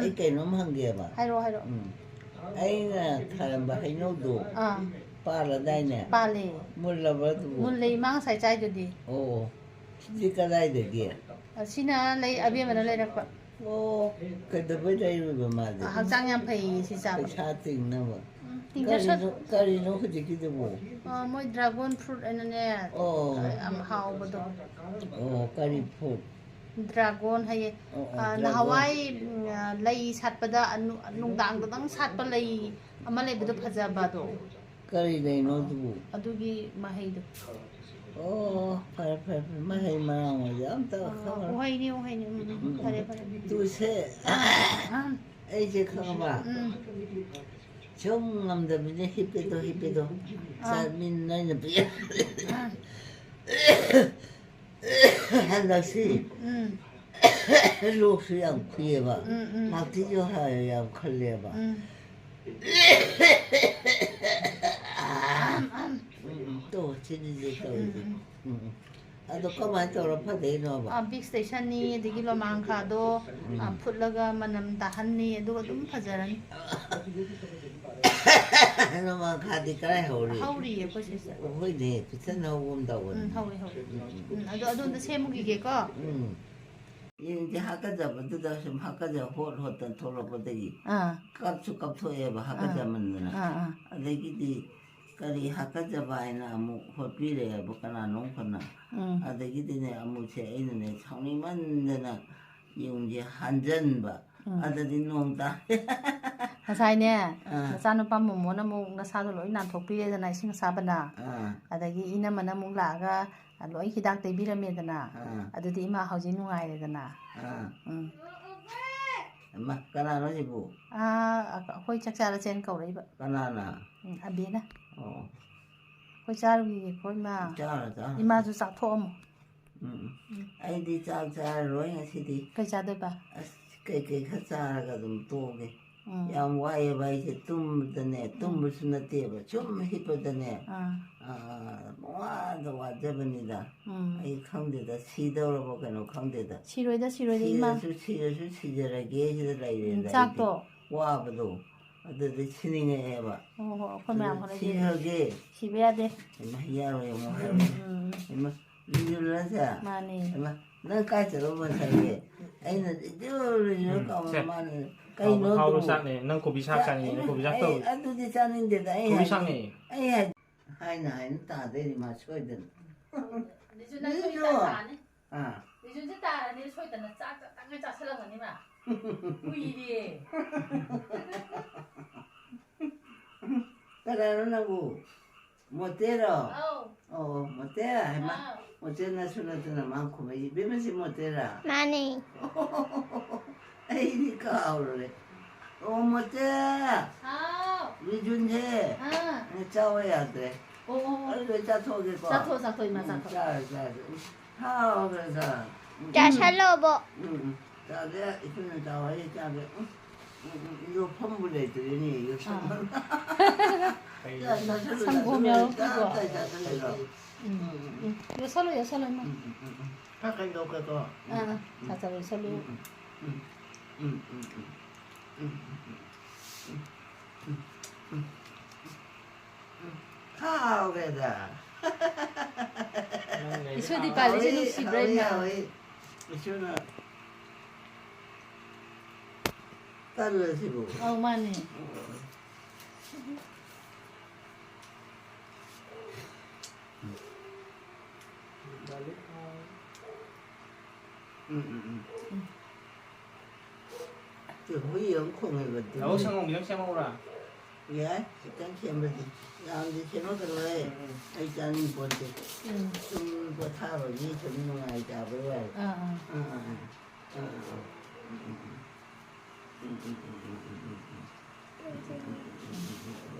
ꯑꯩ ꯀꯩꯅꯣꯝ ꯍꯪꯒꯦꯕ꯫ ꯍꯥꯏꯔꯛꯑꯣ, ꯍꯥꯏꯔꯛꯑꯣ꯫ ꯎꯝ꯫ ꯑꯩꯅ ꯊꯥꯔꯝꯕ ꯍꯩꯅꯧꯗꯣ ꯑꯥ꯫ ꯄꯥꯜꯂꯗꯥꯏꯅꯦ? ꯄꯥꯜꯂꯦ꯫ ꯃꯨꯜꯂꯕ ꯑꯗꯨꯕꯨ? ꯃꯨꯜꯂꯦ, ꯏꯃꯥ ꯉꯁꯥꯏ ꯆꯥꯏꯗꯨꯗꯤ꯫ ꯑꯣ, ꯁꯤꯗꯤ ꯀꯗꯥꯏꯗꯒꯤ? ꯑꯁꯤꯅ ꯂꯩ, ꯑꯕꯦꯝꯃꯅ ꯂꯩꯔꯛꯄ꯫ ꯑꯣ, ꯀꯩꯗꯧꯕꯩ ꯂꯩꯔꯨꯏꯕ ꯃꯥꯗꯤ? ꯍꯛꯆꯥꯡ ꯌꯥꯝ ꯐꯩꯌꯦ ꯁꯤ ꯆꯥꯕ꯫ ꯄꯩꯁꯥ ꯇꯤꯡꯅꯕ꯫ ꯎꯝ, ꯇꯤꯡꯖꯁꯅꯨ꯫ ꯀꯔꯤꯅꯣ, ꯀꯔꯤꯅꯣ ꯍꯧꯖꯤꯛꯀꯤꯗꯨꯕꯨ? ꯑ, ꯃꯣꯏ dragon fruit ꯍꯥꯏꯅꯅꯦ, ꯑꯣ꯫ ꯌꯥꯝ ꯍꯥꯎꯕꯗꯣ꯫ ꯑꯣ, ꯀꯔꯤ fruit? Dragon ꯍꯥꯏꯌꯦ꯫ ꯑꯣ, ꯑꯣ, ꯑ, dragon꯫ ꯅꯍꯥꯟꯋꯥꯏ, ꯎꯝ, ꯑ, ꯂꯩ ꯁꯥꯠꯄꯗ, ꯑ, ꯅꯨ-, ꯅꯨꯡꯗꯥꯡꯗꯇꯪ ꯁꯥꯠꯄ ꯂꯩ ꯑꯃ ꯂꯩꯕꯗꯣ, ꯐꯖꯕꯗꯣ꯫ ꯀꯔꯤ ꯂꯩꯅꯣ ꯑꯗꯨꯕꯨ? ꯑꯗꯨꯒꯤ ꯃꯍꯩꯗꯣ꯫ ꯑꯣ, ꯐꯔꯦ, ꯐꯔꯦ, ꯐꯔꯦ꯫ ꯃꯍꯩ ꯃꯔꯥꯡ ꯑꯣꯏꯗꯤ ꯑꯝꯇ ꯑ, ꯈꯪꯉꯔꯣꯏ꯫ ꯎꯍꯩꯅꯤ, ꯎꯍꯩꯅꯤ꯫ ꯎꯝ, ꯎꯝ, ꯎꯝ, ꯎꯝ꯫ ꯐꯔꯦ, ꯐꯔꯦ꯫ ꯇꯨꯁꯦ, ꯑꯥ꯫ ꯑꯩꯁꯦ ꯈꯪꯉꯕ? ꯎꯝ꯫ ꯁꯨꯝ ꯉꯝꯗꯕꯅꯤꯅ ꯍꯤꯞꯄꯦꯗꯣ, ꯍꯤꯞꯄꯦꯗꯣ꯫ ꯑꯥ꯫ ꯆꯥꯃꯤꯟ ꯅꯣꯏꯅ ꯄꯤ-, ꯑꯥ꯫ ꯍꯟꯗꯛꯁꯤ ꯎꯝ꯫ ꯂꯣꯛꯁꯨ ꯌꯥꯝ ꯈꯨꯏꯌꯦꯕ꯫ ꯎꯝ, ꯎꯝ꯫ ꯉꯥꯛꯇꯤꯁꯨ ꯍꯥꯏ ꯌꯥꯝ ꯈꯜꯂꯦꯕ꯫ ꯎꯝ꯫ ꯎꯝ, ꯎꯝ, ꯇꯣ, ꯁꯤꯅꯤꯁꯦ ꯇꯧꯔꯤꯁꯦ꯫ ꯎꯝ, ꯎꯝ꯫ ꯎꯝ, ꯎꯝ꯫ ꯑꯗꯣ ꯀꯃꯥꯏꯅ ꯇꯧꯔ ꯐꯗꯣꯏꯅꯣꯕ? ꯑ, ꯕꯤꯛꯁ ꯇꯩꯁꯟꯅꯤ, ꯑꯗꯒꯤ ꯂꯣꯃꯥꯡꯈꯥꯗꯣ, ꯎꯝ꯫ ꯑ, ꯐꯨꯠꯂꯒ ꯃꯅꯝ ꯇꯥꯍꯟꯅꯤ, ꯑꯗꯨꯒ ꯑꯗꯨꯝ ꯐꯖꯔꯅꯤ꯫ ꯅꯣꯡꯃꯥꯡꯈꯥꯗꯤ ꯀꯗꯥꯏ ꯍꯧꯔꯤ? ꯍꯧꯔꯤꯌꯦ ꯑꯩꯈꯣꯏ ꯁꯤꯁꯦ꯫ ꯍꯣꯏꯅꯦ, ꯐꯖꯅ ꯍꯧꯕ ꯑꯃ ꯇꯧꯕꯅꯦ꯫ ꯎꯝ, ꯍꯧꯋꯦ, ꯍꯧꯋꯦ꯫ ꯎꯝ, ꯎꯝ, ꯎꯝ꯫ ꯎꯝ, ꯑꯗꯣ ꯑꯗꯣꯝꯗ ꯁꯦꯝꯃꯨꯈꯤꯒꯦꯀꯣ꯫ ꯎꯝ꯫ ꯌꯦꯟꯁꯦ ꯍꯥꯀꯠꯆꯕꯗꯨꯗ ꯁꯨꯝ ꯍꯥꯀꯠꯆ ꯍꯣꯠ ꯍꯣꯠꯇꯅ ꯊꯣꯛꯂꯛꯄꯗꯒꯤ ꯑꯥ꯫ ꯀꯞꯁꯨ ꯀꯞꯊꯣꯛꯑꯦꯕ ꯑꯥ꯫ ꯍꯥꯀꯠꯆꯃꯟꯗꯅ꯫ ꯑꯥ, ꯑꯥ꯫ ꯑꯗꯒꯤꯗꯤ ꯀꯔꯤ ꯍꯥꯀꯠꯆꯕ ꯍꯥꯏꯅ ꯑꯃꯨꯛ ꯍꯣꯠꯄꯤꯔꯛꯑꯦꯕ ꯀꯅꯥꯅꯣꯝ ꯈꯅ꯫ ꯎꯝ꯫ ꯑꯗꯒꯤꯗꯤꯅꯦ ꯑꯃꯨꯛꯁꯦ ꯑꯩꯅꯅꯦ ꯁꯥꯎꯅꯤꯡꯃꯟꯗꯅ ꯌꯨꯝꯁꯦ ꯍꯟꯖꯟꯕ꯫ ꯎꯝ꯫ ꯑꯗꯗꯤ ꯅꯣꯡ ꯇꯥ-, ꯉꯁꯥꯏꯅꯦ, ꯑꯥ꯫ ꯅꯆꯥꯅꯨꯄꯥ ꯃꯣꯃꯣꯅ ꯑꯃꯨꯛ ꯅꯁꯥꯗꯣ ꯂꯣꯏ ꯅꯥꯟꯊꯣꯛꯄꯤꯔꯦꯗꯅ, ꯏꯁꯤꯡ ꯑꯁꯥꯕꯅ꯫ ꯑꯥ꯫ ꯑꯗꯒꯤ ꯏꯅꯝꯃꯅ ꯑꯃꯨꯛ ꯂꯥꯛꯑꯒ ꯂꯣꯏ ꯍꯤꯗꯥꯛ ꯇꯩꯕꯤꯔꯝꯃꯦꯗꯅ꯫ ꯑꯥ꯫ ꯑꯗꯨꯗꯤ ꯏꯃꯥ ꯍꯧꯖꯤꯛ ꯅꯨꯡꯉꯥꯏꯔꯦꯗꯅ꯫ ꯑꯥ꯫ ꯎꯝ꯫ ꯏꯃꯥ, ꯀꯅꯥꯅꯣ ꯁꯤꯕꯨ? ꯑꯥ, ꯑꯩꯈꯣꯏ ꯆꯥꯛ ꯆꯥꯔꯁꯦꯅ ꯀꯧꯔꯛꯏꯕ꯫ ꯀꯅꯥꯅ? ꯎꯝ, ꯑꯕꯦꯅ꯫ ꯑꯣ꯫ ꯑꯩꯈꯣꯏ ꯆꯥꯔꯨꯈꯤꯒꯦ, ꯑꯩꯈꯣꯏ ꯏꯃꯥ꯫ ꯆꯥꯔꯣ, ꯆꯥꯔꯣ꯫ ꯏꯃꯥꯁꯨ ꯆꯥꯊꯣꯛꯑꯝꯃꯣ꯫ ꯎꯝ, ꯎꯝ꯫ ꯎꯝ꯫ ꯑꯩꯗꯤ ꯆꯥꯛ ꯆꯥꯔꯔꯣꯏ ꯉꯁꯤꯗꯤ꯫ ꯀꯩ ꯆꯥꯗꯣꯏꯕ? ꯑꯁ, ꯀꯩꯀꯩ ꯈꯔ ꯆꯥꯔꯒ ꯑꯗꯨꯝ ꯇꯣꯛꯑꯒꯦ꯫ ꯎꯝ꯫ ꯌꯥꯝ ꯋꯥꯏꯑꯦꯕ ꯑꯩꯁꯦ ꯇꯨꯝꯕꯗꯅꯦ, ꯎꯝ꯫ ꯇꯨꯝꯕꯁꯨ ꯅꯠꯇꯦꯕ, ꯁꯨꯝ ꯍꯤꯞꯄꯗꯅꯦ, ꯑꯥ꯫ ꯑꯥ, ꯄꯨꯡꯋꯥꯗ ꯋꯥꯖꯕꯅꯤꯗ꯫ ꯎꯝ꯫ ꯑꯩ ꯈꯪꯗꯦꯗ, ꯁꯤꯗꯧꯔꯕ ꯀꯩꯅꯣ ꯈꯪꯗꯦꯗ꯫ ꯁꯤꯔꯣꯏꯗ, ꯁꯤꯔꯣꯏꯗ, ꯏꯃꯥ꯫ ꯁꯤꯔꯁꯨ, ꯁꯤꯔꯁꯨ ꯁꯤꯖꯔꯒꯦ ꯁꯤꯗ ꯂꯩꯔꯦꯗ ꯎꯝ, ꯑꯩꯗꯤ꯫ ꯆꯥꯛꯇꯣ꯫ ꯋꯥꯕꯗꯣ꯫ ꯑꯗꯨꯗꯤ ꯁꯤꯅꯤꯡꯉꯛꯑꯦꯕ꯫ ꯍꯣ, ꯍꯣ, ꯑꯩꯈꯣꯏ ꯃꯌꯥꯝ ꯑꯗꯨ ꯍꯣꯠꯅꯁꯤ꯫ ꯁꯤꯔꯒꯦ꯫ ꯁꯤꯕ ꯌꯥꯗꯦ꯫ ꯏꯃꯥ, ꯌꯥꯔꯣꯏ ꯑꯃꯨꯛ ꯍꯥꯏꯔꯦ꯫ ꯎꯝ, ꯎꯝ꯫ ꯏꯃꯥ, ꯂꯤꯂꯥꯁꯦ꯫ ꯃꯥꯅꯦ꯫ ꯏꯃꯥ, ꯅꯪ ꯀꯥꯏ ꯆꯠꯂꯨꯕ ꯉꯁꯥꯏꯒꯤ? ꯑꯩꯅ ꯖꯨꯔ ꯖꯨꯔ ꯎꯝ, ꯀꯥꯎꯅ ꯁꯦ꯫ ꯃꯥꯅ ꯍꯥꯎꯕ, ꯀꯩꯅꯣ ꯍꯥꯎꯕ ꯑꯗꯨꯕꯨ? ꯆꯥꯛꯅꯦ꯫ ꯅꯪ ꯀꯣꯕꯤ ꯁꯥꯛ ꯆꯥ-, ꯆꯥꯅꯤꯡꯉꯦ꯫ ꯏꯃꯥ, ꯀꯣꯕꯤ ꯁꯥꯛ ꯑꯩ ꯇꯧ꯫ ꯑꯗꯨꯗꯤ ꯆꯥꯅꯤꯡꯗꯦꯗ꯫ ꯑꯩ ꯀꯣꯕꯤ ꯍꯥꯏ-, ꯁꯥꯛꯅꯦ꯫ ꯑꯩ ꯍꯥꯏ-, ꯍꯥꯏꯅ ꯍꯥꯏꯅ ꯇꯥꯗꯣꯏꯅꯤ ꯃꯥ ꯁꯣꯏꯗꯅ꯫ ꯑꯗꯨꯁꯨ ꯅꯪ ꯁꯣꯏꯗꯅ ꯇꯥꯅꯤ꯫ ꯑꯥ꯫ ꯕꯤꯖꯨꯟꯁꯦ ꯇꯥꯔꯗꯤ ꯁꯣꯏꯗꯅ ꯆꯥꯛ ꯇꯪꯈꯥꯏ ꯆꯥꯁꯤꯜꯂꯝꯒꯅꯤ ꯃꯥ꯫ ꯀꯨꯏꯔꯦ꯫ ꯀꯅꯥꯅꯣ ꯅꯪꯕꯨ? ꯃꯣꯇꯦꯔꯣ? ꯑꯧ꯫ ꯑꯣ, ꯃꯣꯇꯦ? ꯍꯩꯃꯥ, ꯑꯥ꯫ ꯃꯣꯇꯦ ꯅꯁꯨ ꯅꯠꯇꯅ ꯃꯥ ꯈꯨꯝꯃꯛꯏ꯫ ꯏꯕꯦꯝꯃ, ꯁꯤ ꯃꯣꯇꯦꯔꯥ? ꯃꯥꯅꯦ꯫ ꯑꯩꯗꯤ ꯀꯥꯎꯔꯨꯔꯦ꯫ ꯑꯣ, ꯃꯣꯇꯦ! ꯍꯥꯎ꯫ ꯕꯤꯖꯨꯟꯁꯦ꯫ ꯑꯥ꯫ ꯆꯥꯎ ꯌꯥꯗ꯭ꯔꯦ꯫ ꯑꯣ, ꯑꯣ, ꯑꯣ꯫ ꯑꯩ ꯂꯣꯏ ꯆꯥꯊꯣꯛꯑꯒꯦꯀꯣ꯫ ꯆꯥꯊꯣꯛꯑꯣ, ꯆꯥꯊꯣꯛꯑꯣ, ꯏꯃꯥ, ꯎꯝ, ꯆꯥꯊꯣꯛꯑꯣ꯫ ꯆꯥꯔꯦ, ꯆꯥꯔꯦ꯫ ꯎꯝ, ꯍꯥꯎꯈ꯭ꯔꯦꯗ꯫ ꯎꯝ, ꯎꯝ꯫ ꯆꯥꯁꯜꯂꯣꯕꯣ꯫ ꯎꯝ, ꯎꯝ꯫ ꯆꯥꯒꯦ, ꯏꯆꯦꯅ ꯆꯥꯎ ꯍꯥꯏꯌꯦ, ꯆꯥꯒꯦ꯫ ꯎꯝ, ꯎꯝ, ꯎꯝ, ꯌꯣꯠꯐꯝꯕꯨ ꯂꯩꯇ꯭ꯔꯦꯅꯦ, ꯌꯣꯠꯐꯝ꯫ ꯑꯥ꯫ ꯆꯥ-, ꯆꯥꯁꯜꯂꯨ, ꯁꯪꯒꯣꯝ ꯆꯥꯁꯜꯂꯨ, ꯌꯥꯎꯔꯛꯇ꯭ꯔꯤꯕꯣ? ꯇꯞ ꯇꯥꯏ ꯆꯥꯁꯜꯂꯨ꯫ ꯎꯝ, ꯎꯝ, ꯎꯝ, ꯎꯝ꯫ ꯎꯝ꯫ ꯌꯣꯠꯁꯜꯂꯨ, ꯌꯣꯠꯁꯜꯂꯨ, ꯏꯃꯥ꯫ ꯎꯝ, ꯎꯝ, ꯎꯝ, ꯎꯝ꯫ ꯈꯔ ꯀꯩꯗꯧ ꯀꯩꯀꯣ꯫ ꯎꯝ꯫ ꯑꯥ, ꯑꯥ꯫ ꯎꯝ, ꯆꯥ ꯆꯥ ꯌꯣꯠꯁꯜꯂꯨ꯫ ꯎꯝ, ꯎꯝ, ꯎꯝ꯫ ꯍꯥꯎꯔꯦꯗ꯫ ꯅꯪ ꯂꯩꯔꯗꯤ ꯏꯁꯨꯗꯤ ꯍꯥꯎꯔꯦ꯫ ꯄꯥꯜꯂꯤꯁꯦ ꯍꯥꯎꯏ, ꯅꯨꯡꯁꯤꯕ꯭ꯔꯥ, ꯍꯥꯎꯏ, ꯏꯃꯥ? ꯍꯥꯎꯏ꯫ ꯏꯁꯨꯅ ꯀꯜꯂꯁꯤꯕꯨ꯫ ꯑꯧ, ꯃꯥꯅꯦ꯫ ꯎꯝ, ꯎꯝ, ꯎꯝ꯫ ꯎꯝ꯫ ꯁꯤ ꯍꯨꯏ ꯑꯃ ꯈꯣꯡꯉꯦꯕ, ꯑꯗꯨꯅꯦ꯫ ꯂꯧ ꯁꯪꯒꯣꯝ ꯈꯤꯇꯪ ꯁꯦꯝꯃꯛꯎꯔꯥ? ꯌꯥꯏ, ꯈꯤꯇꯪ ꯁꯦꯝꯕꯗꯤ꯫ ꯌꯥꯝꯗꯤ ꯁꯦꯝꯃꯛꯀꯅꯨꯍꯦ꯫ ꯎꯝ, ꯎꯝ꯫ ꯑꯩ ꯆꯥꯅꯤꯡ ꯄꯣꯟꯇꯦ꯫ ꯎꯝ꯫ ꯁꯨꯝ ꯄꯣꯊꯥꯕꯒꯤ ꯁꯨꯝ ꯅꯨꯡꯉꯥꯏꯇꯕꯩ ꯋꯥꯅꯤ꯫ ꯑꯥ, ꯑꯥ꯫ ꯑꯥ, ꯑꯥ, ꯑꯥ꯫ ꯎꯝ, ꯎꯝ, ꯎꯝ꯫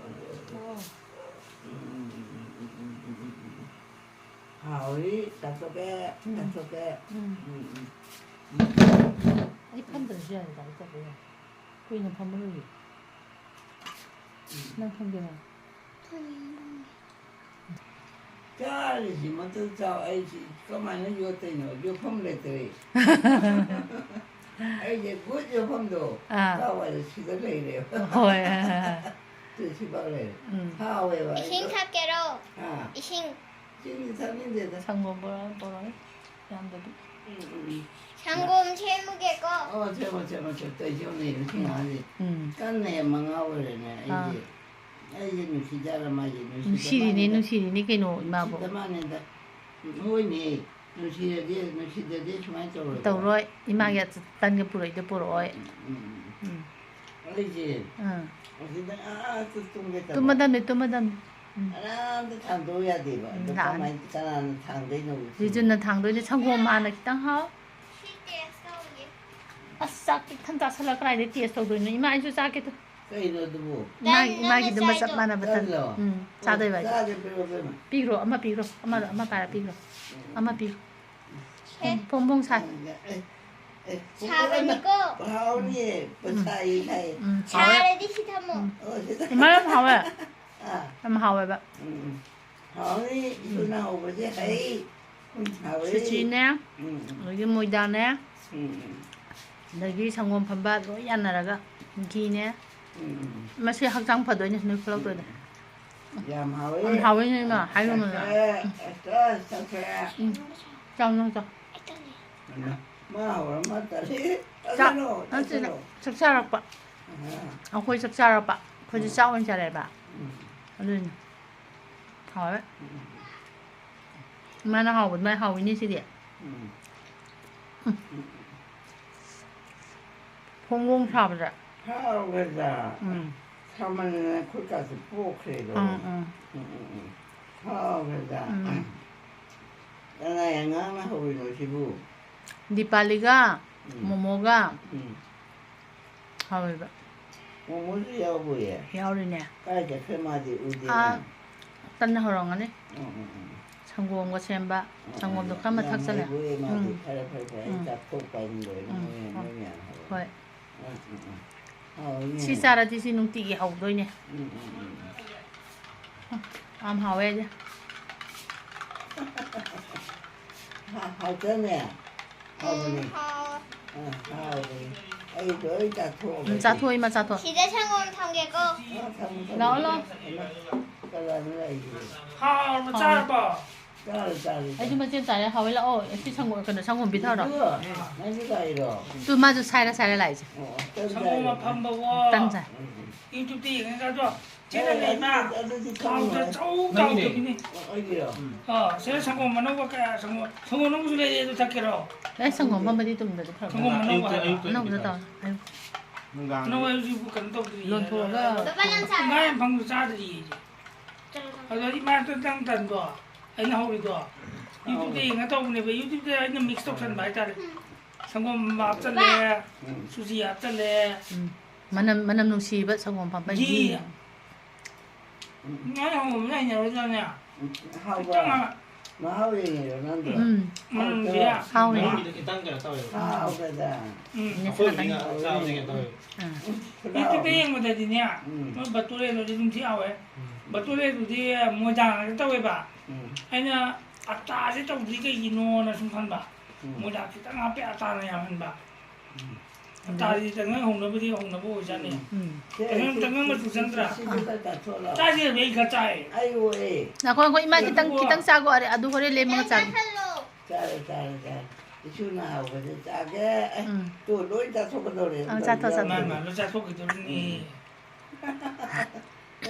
ꯍꯥꯎꯔꯤ, ꯆꯥꯊꯣꯛꯀꯦ, ꯎꯝ꯫ ꯆꯥꯊꯣꯛꯀꯦ꯫ ꯎꯝ꯫ ꯎꯝ, ꯎꯝ꯫ ꯑꯩ ꯐꯝꯗ꯭ꯔꯁꯨ ꯌꯥꯔꯦꯗ, ꯑꯩ ꯆꯠꯄ ꯌꯥꯏ꯫ ꯀꯨꯏꯅ ꯐꯝꯃꯔꯣꯏꯒꯦ꯫ ꯅꯪ ꯐꯝꯒꯦꯔꯣ? ꯐꯝꯒꯦ, ꯐꯝꯒꯦ꯫ ꯆꯥꯔꯤꯁꯤ ꯃꯇꯨꯡ ꯆꯥꯎ, ꯑꯩꯁꯤ ꯀꯃꯥꯏꯅ ꯌꯣꯠꯇꯣꯏꯅꯣ? ꯌꯣꯠꯐꯝ ꯂꯩꯇ꯭ꯔꯦ꯫ ꯑꯩꯁꯦ ꯒꯨꯠ ꯌꯣꯠꯐꯝꯗꯣ ꯑꯥ꯫ ꯀꯥꯋꯥꯏꯗ ꯁꯤꯗ ꯂꯩꯔꯦꯕ꯫ ꯍꯣꯏ꯫ ꯁꯤ ꯁꯤꯐꯥꯎ ꯂꯩꯔꯦ꯫ ꯎꯝ꯫ ꯍꯥꯎꯋꯦꯕ ꯑꯩꯗꯣ꯫ ꯏꯁꯤꯡ ꯊꯛꯀꯦꯔꯣ? ꯑꯥ꯫ ꯏꯁꯤꯡ꯫ ꯆꯤꯅꯤ ꯊꯛꯅꯤꯡꯗꯦꯗ꯫ ꯁꯪꯒꯣꯝ ꯕꯣꯔꯥ ꯇꯧꯔꯒ ꯌꯥꯝꯗꯕꯤ꯫ ꯎꯝ, ꯎꯝ, ꯎꯝ꯫ ꯁꯪꯒꯣꯝ ꯁꯦꯝꯃꯨꯒꯦꯀꯣ꯫ ꯑꯣ, ꯁꯦꯝꯃꯣ, ꯁꯦꯝꯃꯣ, ꯁꯦꯝꯃꯣ꯫ ꯇꯧꯏꯁꯦ ꯌꯦꯡꯉꯨꯅꯦ, ꯁꯤ ꯎꯝ꯫ ꯑꯉꯥꯡꯁꯦ꯫ ꯎꯝ꯫ ꯀꯟꯅ ꯌꯥꯝ ꯃꯉꯥ ꯑꯣꯏꯔꯦꯅꯦ ꯑꯩꯁꯦ꯫ ꯑꯥ꯫ ꯑꯩꯁꯦ ꯅꯨꯡꯁꯤꯖꯥꯠꯂ ꯃꯥꯁꯦ? ꯅꯨꯡꯁꯤꯗ ꯅꯨꯡꯁꯤꯔꯤꯅꯦ, ꯃꯥꯜꯂꯦꯗ꯫ ꯅꯨꯡꯁꯤꯔꯤꯅꯦ ꯀꯩꯅꯣ ꯏꯃꯥꯕꯨ꯫ ꯅꯨꯡꯁꯤꯗ ꯃꯥꯜꯂꯦꯗ꯫ ꯍꯣꯏꯅꯦ꯫ ꯅꯨꯡꯁꯤꯔꯗꯤ, ꯅꯨꯡꯁꯤꯗꯗꯤ ꯁꯨꯃꯥꯏꯅ ꯇꯧꯔꯣꯏꯗ꯭ꯔꯣ? ꯇꯧꯔꯣꯏ꯫ ꯏꯃꯥꯒꯤ ꯎꯝ꯫ ꯑꯆ-, ꯇꯟꯒ ꯄꯨꯔꯛꯏꯗꯣ ꯄꯨꯔꯛꯑꯣꯏ꯫ ꯎꯝ, ꯎꯝ, ꯎꯝ, ꯎꯝ꯫ ꯎꯝ꯫ ꯑꯩꯁꯦ ꯑꯥ꯫ ꯑꯁꯤꯗ ꯑꯥ ꯇꯨ-, ꯇꯨꯝꯒꯦ ꯇꯧꯕ꯫ ꯇꯨꯝꯃꯗꯝꯅꯤ, ꯇꯨꯝꯃꯗꯝꯅꯤ꯫ ꯎꯝ꯫ ꯀꯅꯥꯝꯇ ꯊꯥꯡꯗꯣꯛꯎ ꯌꯥꯗꯦꯕ꯫ ꯎꯝ, ꯑꯗꯣ ꯂꯥꯛꯑꯅꯤ꯫ ꯀꯃꯥꯏꯅ, ꯀꯅꯥꯅ ꯊꯥꯡꯗꯣꯏꯅꯣ? ꯔꯤꯖꯨꯟꯅ ꯊꯥꯡꯗꯣꯏꯅꯦ꯫ ꯁꯪꯒꯣꯝ ꯍꯥꯟꯅ ꯈꯤꯇꯪ ꯍꯥꯎ꯫ ꯁꯤ ꯇꯦꯁ ꯇꯧꯒꯦ꯫ ꯑꯁ, ꯆꯥꯛ ꯄꯤꯛ ꯊꯟ ꯆꯥꯁꯜꯂ ꯀꯗꯥꯏꯗꯩ ꯇꯦꯁ ꯇꯧꯗꯣꯏꯅꯣ? ꯏꯃꯥ, ꯑꯩꯁꯨ ꯆꯥꯒꯦ ꯇꯨ꯫ ꯀꯩꯅꯣ ꯑꯗꯨꯕꯨ? ꯏꯃꯥꯒꯤ, ꯇꯟ ꯅꯪꯅ ꯏꯃꯥꯒꯤꯗꯨꯃ ꯆꯞ ꯆꯥꯏꯗꯣ꯫ ꯃꯥꯟꯅꯕ ꯇꯟ꯫ ꯇꯟꯂꯣ? ꯎꯝ, ꯑꯣ, ꯆꯥꯗꯣꯏꯕ ꯑꯩꯗꯤ꯫ ꯆꯥꯒꯦ, ꯄꯤꯔꯛꯑꯣ, ꯄꯤꯔꯛꯑꯣ꯫ ꯄꯤꯈ꯭ꯔꯣ, ꯑꯃ ꯄꯤꯈ꯭ꯔꯣ, ꯑꯃꯗꯣ, ꯑꯃ ꯄꯥꯏꯔ ꯄꯤꯈ꯭ꯔꯣ꯫ ꯎꯝ꯫ ꯑꯃ ꯄꯤꯈ꯭ꯔꯣ꯫ ꯑꯦ꯫ ꯐꯣꯡ ꯐꯣꯡ ꯁꯥꯏ꯫ ꯑꯦ, ꯑꯦ, ꯁꯥꯕꯅꯤꯀꯣ꯫ ꯍꯥꯎꯅꯤꯌꯦ, ꯎꯝ꯫ ꯁꯥꯏ, ꯁꯥꯏ꯫ ꯎꯝ, ꯍꯥꯎꯋꯦ꯫ ꯁꯥꯔꯗꯤ ꯁꯤ ꯊꯝꯃꯣ꯫ ꯎꯝ꯫ ꯑꯣ, ꯁꯤꯗ꯫ ꯏꯃꯥ, ꯌꯥꯝ ꯍꯥꯎꯋꯦ꯫ ꯑꯥ꯫ ꯌꯥꯝ ꯍꯥꯎꯋꯦꯕ꯫ ꯎꯝ, ꯎꯝ꯫ ꯍꯥꯎꯅꯤ, ꯎꯝ꯫ ꯏꯆꯤꯟ ꯍꯥꯎꯕꯁꯦ ꯍꯩ꯫ ꯎꯝ, ꯍꯥꯎꯋꯦ꯫ ꯁꯨꯆꯤꯅꯦ, ꯎꯝ, ꯎꯝ꯫ ꯑꯗꯒꯤ ꯃꯣꯏꯗꯥꯅꯦ, ꯎꯝ, ꯎꯝ꯫ ꯑꯗꯒꯤ ꯁꯪꯒꯣꯝ ꯐꯝꯕ ꯂꯣꯏ ꯌꯥꯅꯔꯒ ꯘꯤꯅꯦ꯫ ꯎꯝ, ꯎꯝ, ꯎꯝ꯫ ꯃꯁꯤ ꯍꯛꯆꯥꯡ ꯐꯗꯣꯏꯅꯦ, ꯅꯣꯏ ꯈꯨꯠꯂꯛꯇꯣꯏꯗ꯫ ꯎꯝ, ꯎꯝ꯫ ꯌꯥꯝ ꯍꯥꯎꯋꯦ꯫ ꯌꯥꯝ ꯍꯥꯎꯋꯦꯅꯦ, ꯏꯃꯥ, ꯍꯥꯏꯔꯨꯅꯨ꯫ ꯆꯥꯊꯔꯦ, ꯑꯁ, ꯆꯥꯊꯔꯦ꯫ ꯎꯝ, ꯆꯥꯎ, ꯅꯪ ꯆꯥꯎ꯫ ꯃꯥ ꯍꯧꯔ ꯃꯥ ꯆꯥꯊꯔꯦ꯫ ꯆꯥꯛ, ꯆꯥꯁꯜꯂꯣ, ꯅꯪ ꯆꯥꯁꯜꯂꯣ꯫ ꯆꯥꯛ ꯆꯥꯔꯛꯄ꯫ ꯑꯥ꯫ ꯑꯩꯈꯣꯏ ꯆꯥꯛ ꯆꯥꯔꯛꯄ꯫ ꯑꯩꯈꯣꯏꯁꯨ ꯎꯝ꯫ ꯆꯥꯛ ꯑꯣꯏꯅ ꯆꯥꯔꯛꯑꯦꯕ꯫ ꯎꯝ꯫ ꯑꯗꯨꯏꯅꯦ꯫ ꯍꯥꯎꯋꯦ꯫ ꯎꯝ꯫ ꯏꯃꯥꯅ ꯍꯥꯎꯕ ꯑꯗꯨꯃꯥꯏꯅ ꯍꯥꯎꯋꯤꯅꯦ ꯁꯤꯗꯤ꯫ ꯎꯝ꯫ ꯎꯝ꯫ ꯎꯝ꯫ ꯐꯣꯡ ꯐꯣꯡ ꯁꯥꯕꯁꯦ꯫ ꯍꯥꯎꯈ꯭ꯔꯦꯗ꯫ ꯎꯝ꯫ ꯁꯥꯃꯟꯗꯅ ꯈꯨꯠꯀꯥꯁꯦ ꯄꯣꯛꯈ꯭ꯔꯦꯗꯣ꯫ ꯎꯝ, ꯎꯝ꯫ ꯎꯝ, ꯎꯝ, ꯎꯝ꯫ ꯍꯥꯎꯈ꯭ꯔꯦꯗ꯫ ꯎꯝ꯫ ꯀꯅꯥꯏ ꯑꯉꯥꯡꯅ ꯍꯧꯔꯤꯅꯣ ꯁꯤꯕꯨ? ꯗꯤꯄꯥꯂꯤꯒ ꯎꯝ꯫ ꯃꯣꯃꯣꯒ ꯎꯝ꯫ ꯍꯥꯎꯋꯦꯕ꯫ ꯃꯣꯃꯣꯁꯨ ꯌꯥꯎꯕꯣꯏꯌꯦ꯫ ꯌꯥꯎꯔꯤꯅꯦ꯫ ꯀꯥꯏ ꯆꯠꯈ꯭ꯔꯦ ꯃꯥꯗꯤ? ꯎꯗꯦ꯫ ꯑꯥ꯫ ꯀꯟꯅ ꯍꯧꯔꯝꯒꯅꯤ꯫ ꯎꯝ, ꯎꯝ, ꯎꯝ꯫ ꯁꯪꯒꯣꯝꯒ ꯁꯦꯝꯕ꯫ ꯎꯝ, ꯁꯪꯒꯣꯝꯗꯣ ꯎꯝ, ꯈꯔ ꯑꯃ ꯌꯥꯝ ꯊꯛꯆꯜꯂꯦ꯫ ꯍꯩꯕꯣꯏꯌꯦ ꯃꯥꯗꯤ꯫ ꯎꯝ꯫ ꯈꯔ ꯈꯔ ꯈꯔ ꯑꯩ ꯎꯝ꯫ ꯆꯥꯊꯣꯛꯄ ꯍꯥꯏꯅ ꯂꯣꯏꯔꯦ꯫ ꯎꯝ꯫ ꯃꯣꯏ ꯃꯌꯥꯝ, ꯍꯣꯏ꯫ ꯃꯣꯏ ꯃꯌꯥꯝ ꯍꯧꯔꯦ꯫ ꯍꯣꯏ꯫ ꯎꯝ, ꯎꯝ, ꯎꯝ꯫ ꯍꯥꯎꯋꯤꯅꯦ꯫ ꯁꯤ ꯆꯥꯔꯗꯤ ꯁꯤ ꯅꯨꯡꯇꯤꯒꯤ ꯍꯧꯗꯣꯏꯅꯦ꯫ ꯎꯝ, ꯎꯝ, ꯎꯝ, ꯎꯝ꯫ ꯌꯥꯝ ꯍꯥꯎꯋꯦ ꯑꯩꯗꯤ꯫ ꯍꯥ-, ꯍꯥꯎꯇ꯭ꯔꯅꯦ? ꯍꯥꯎꯕꯅꯦ꯫ ꯑꯥ, ꯍꯥꯎꯕꯅꯦ꯫ ꯑꯩ ꯂꯣꯏ ꯆꯥꯊꯣꯛꯑꯕ ꯎꯝ, ꯑꯩꯗꯤ꯫ ꯆꯥꯊꯣꯛꯑꯣ ꯏꯃꯥ, ꯆꯥꯊꯣꯛꯑꯣ꯫ ꯁꯤꯗ ꯁꯪꯒꯣꯝ ꯊꯝꯒꯦꯀꯣ꯫ ꯑꯥ, ꯊꯝꯃꯨ, ꯊꯝꯃꯨ, ꯂꯥꯛꯑꯣ, ꯊꯝꯃꯨ꯫ ꯂꯥꯛꯑꯣ꯫ ꯍꯩꯃꯥ, ꯀꯅꯥꯅꯣ ꯂꯥꯛꯏꯁꯤꯕꯣ? ꯍꯥꯎꯔꯕ ꯆꯥꯔꯕꯣ? ꯆꯥꯔꯦ, ꯆꯥꯔꯦ, ꯑꯩꯁꯨ ꯆꯥꯔꯦ꯫ ꯃꯆꯦꯝ ꯆꯥꯔꯦ꯫ ꯍꯥꯎꯋꯦ, ꯂꯥꯛꯑꯣ꯫ ꯑꯦ, ꯁꯤ ꯁꯪꯒꯣꯝ, ꯀꯩꯅꯣ, ꯁꯪꯒꯣꯝ ꯄꯤꯊꯛꯑꯔꯣ꯫ ꯏꯕꯨ, ꯅꯪꯁꯨ ꯂꯥꯛꯏꯔꯣ? ꯇꯨ ꯃꯥꯁꯨ ꯁꯥꯏꯔ ꯁꯥꯏꯔ ꯂꯥꯛꯏꯁꯦ꯫ ꯑꯣ, ꯇꯟ ꯁꯪꯒꯣꯝ ꯆꯥꯏꯔꯣ? ꯑꯐꯝꯕꯋꯣ꯫ ꯇꯟ ꯆꯥꯏ꯫ ꯎꯝ, ꯎꯝ꯫ ꯌꯨꯇ꯭ꯌꯨꯕꯇ ꯌꯦꯡꯉꯒ ꯑꯗꯣ ꯑꯦ, ꯆꯦꯅ ꯂꯩꯃ ꯑꯗꯨꯗꯤ, ꯑꯗꯨꯗꯤ ꯈꯥꯎꯗ ꯈꯪꯉꯣꯏ꯫ ꯆꯧ ꯅꯪꯅꯦ꯫ ꯇꯥꯎꯗꯕꯤꯅꯦ꯫ ꯑꯣ, ꯑꯩꯒꯤꯔꯣ? ꯎꯝ꯫ ꯑꯥ, ꯁꯤꯗ ꯁꯪꯒꯣꯝ ꯑꯅꯧꯕ ꯀꯌꯥ, ꯁꯪꯒꯣꯝ, ꯁꯪꯒꯣꯝ ꯑꯅꯧꯕꯁꯨ ꯂꯩꯔꯦ, ꯑꯗꯨ ꯊꯛꯀꯦꯔꯣ? ꯑꯦ, ꯁꯪꯒꯣꯝ ꯑꯐꯝꯕꯗꯤ ꯇꯨꯝꯗꯗꯤ ꯐꯔꯛ ꯁꯪꯒꯣꯝ ꯇꯥꯏ꯫ ꯑꯅꯧꯕ ꯑꯌꯨꯛꯇ, ꯍꯥꯏꯕ꯫ ꯑꯌꯨꯛꯇ ꯑꯅꯧꯕꯗ ꯄꯤꯊꯛꯑꯣ꯫ ꯇꯧꯔꯣ꯫ ꯑꯌꯨꯛ꯫ ꯅꯨꯡꯗꯥꯡ꯫ ꯑꯅꯧꯕ ꯍꯥꯏꯕꯁꯤꯕꯨ ꯀꯩꯅꯣ ꯇꯧꯗ꯭ꯔꯤꯌꯦ꯫ ꯂꯣꯟꯊꯣꯛꯑꯒ꯫ ꯕꯕꯥ ꯅꯪ ꯉꯥ ꯆꯥꯔꯣ꯫ ꯌꯥꯝ ꯐꯪꯕ ꯆꯥꯗ꯭ꯔꯤꯌꯦ ꯑꯩꯁꯦ꯫ ꯆꯠꯂꯣ, ꯆꯠꯂꯣ꯫ ꯑꯗꯣ ꯏꯃꯥ ꯇꯟ ꯇꯟꯗꯣ ꯑꯩꯅ ꯍꯧꯔꯤꯗꯣ ꯌꯨꯇ꯭ꯌꯨꯕꯇ ꯌꯦꯡꯉ ꯇꯧꯕꯅꯦꯕ꯫ ꯌꯨꯇ꯭ꯌꯨꯕꯇ ꯑꯩꯅ ꯃꯤꯛꯁ ꯇꯧꯁꯟꯕ ꯍꯥꯏꯇꯥꯔꯦ꯫ ꯁꯪꯒꯣꯝ ꯍꯥꯞꯆꯜꯂꯦ, ꯎꯝ꯫ ꯁꯨꯖꯤ ꯍꯥꯞꯆꯜꯂꯦ, ꯎꯝ꯫ ꯃꯅꯝ, ꯃꯅꯝ ꯅꯨꯡꯁꯤꯕ ꯁꯪꯒꯣꯝ ꯐꯝꯕ ꯘꯤ꯫ ꯘꯤ꯫ ꯉꯥ ꯍꯧꯕꯅ ꯍꯩꯅꯔꯣꯏꯗ꯭ꯔꯥꯅꯦ? ꯍꯥꯎꯕ꯭ꯔꯥ? ꯈꯤꯇꯪ ꯍꯥꯞ-, ꯃꯍꯥꯎ ꯌꯦꯡꯉꯤꯔꯣ ꯅꯪꯗꯣ? ꯎꯝ꯫ ꯃꯅꯝ ꯍꯥꯎꯇ꯭ꯔꯣ? ꯅꯨꯡꯁꯤꯌꯦ꯫ ꯍꯥꯎꯋꯦ꯫ ꯃꯅꯨꯡꯒꯤꯗꯣ ꯈꯤꯇꯪ ꯀꯩꯅꯣ ꯇꯧꯋꯦꯕ꯫ ꯍꯥꯎꯕꯗ꯫ ꯎꯝ꯫ ꯑꯩꯈꯣꯏꯕꯨꯗꯤ ꯉꯥ ꯆꯥꯕꯗꯤ ꯀꯩꯅꯣ ꯇꯧꯋꯦꯕ꯫ ꯑꯥ꯫ ꯌꯨꯇ꯭ꯌꯨꯕꯇ ꯌꯦꯡꯕꯗꯗꯤꯅꯦ, ꯎꯝ꯫ ꯃꯣꯏ ꯕꯇꯨꯔꯦꯗꯨꯗꯤ ꯑꯗꯨꯝ ꯊꯤ ꯍꯥꯎꯋꯦ꯫ ꯎꯝ꯫ ꯕꯇꯨꯔꯦꯗꯨꯗꯤ ꯃꯣꯏꯗꯥ ꯉꯥꯛꯇ ꯇꯧꯋꯦꯕ꯫ ꯎꯝ꯫ ꯑꯩꯅ ꯑꯇꯥꯁꯦ ꯇꯧꯗ꯭ꯔꯤ ꯀꯩꯒꯤꯅꯣꯅ ꯁꯨꯝ ꯈꯟꯕ꯫ ꯎꯝ꯫ ꯃꯣꯏꯗꯥ ꯈꯤꯇꯪ ꯍꯥꯞꯄꯦ, ꯑꯇꯥꯅ ꯌꯥꯝꯍꯟꯕ꯫ ꯎꯝ꯫ ꯑꯇꯥꯗꯤ ꯇꯪꯒꯪ ꯍꯧꯅꯕꯗꯤ ꯍꯧꯅꯕ ꯑꯣꯏꯖꯥꯠꯅꯤ꯫ ꯎꯝ꯫ ꯁꯦ, ꯇꯪꯒꯪ, ꯁꯤ, ꯇꯪꯒꯪ ꯁꯤ, ꯃꯆꯨ ꯁꯤ, ꯆꯪꯗ꯭ꯔꯥ? ꯁꯤ, ꯁꯤꯗ ꯆꯥꯊꯣꯛꯂꯣ꯫ ꯆꯥꯁꯦ, ꯑꯩ ꯈꯔ ꯆꯥꯏ꯫ ꯑꯩ ꯑꯣꯏ꯫ ꯉꯥꯏꯈꯣ, ꯉꯥꯏꯈꯣ, ꯏꯃꯥ ꯈꯤꯇꯪ, ꯉꯥꯏꯈꯣꯀꯣ꯫ ꯈꯤꯇꯪ ꯆꯥꯒꯣ꯫ ꯑꯔꯦ, ꯑꯗꯨ ꯍꯣꯔꯦꯟ ꯂꯦꯝꯃꯒ ꯅꯪ ꯆꯥꯒꯦ꯫ ꯆꯥꯁꯜꯂꯣ꯫ ꯆꯥꯔꯦ, ꯆꯥꯔꯦ, ꯆꯥꯔꯦ꯫ ꯏꯁꯨꯅ ꯍꯥꯎꯕꯁꯦ ꯆꯥꯒꯦ꯫ ꯑꯦ, ꯎꯝ꯫ ꯇꯨ ꯂꯣꯏ ꯆꯥꯊꯣꯛꯀꯗꯧꯔꯦ꯫ ꯑꯥ, ꯆꯥꯊꯣꯛ, ꯆꯥꯊꯣꯛ꯫ ꯃꯥ, ꯃꯥ, ꯂꯣꯏ ꯆꯥꯊꯣꯛꯈꯤꯗꯧꯔꯤꯅꯤ꯫ ꯎꯝ꯫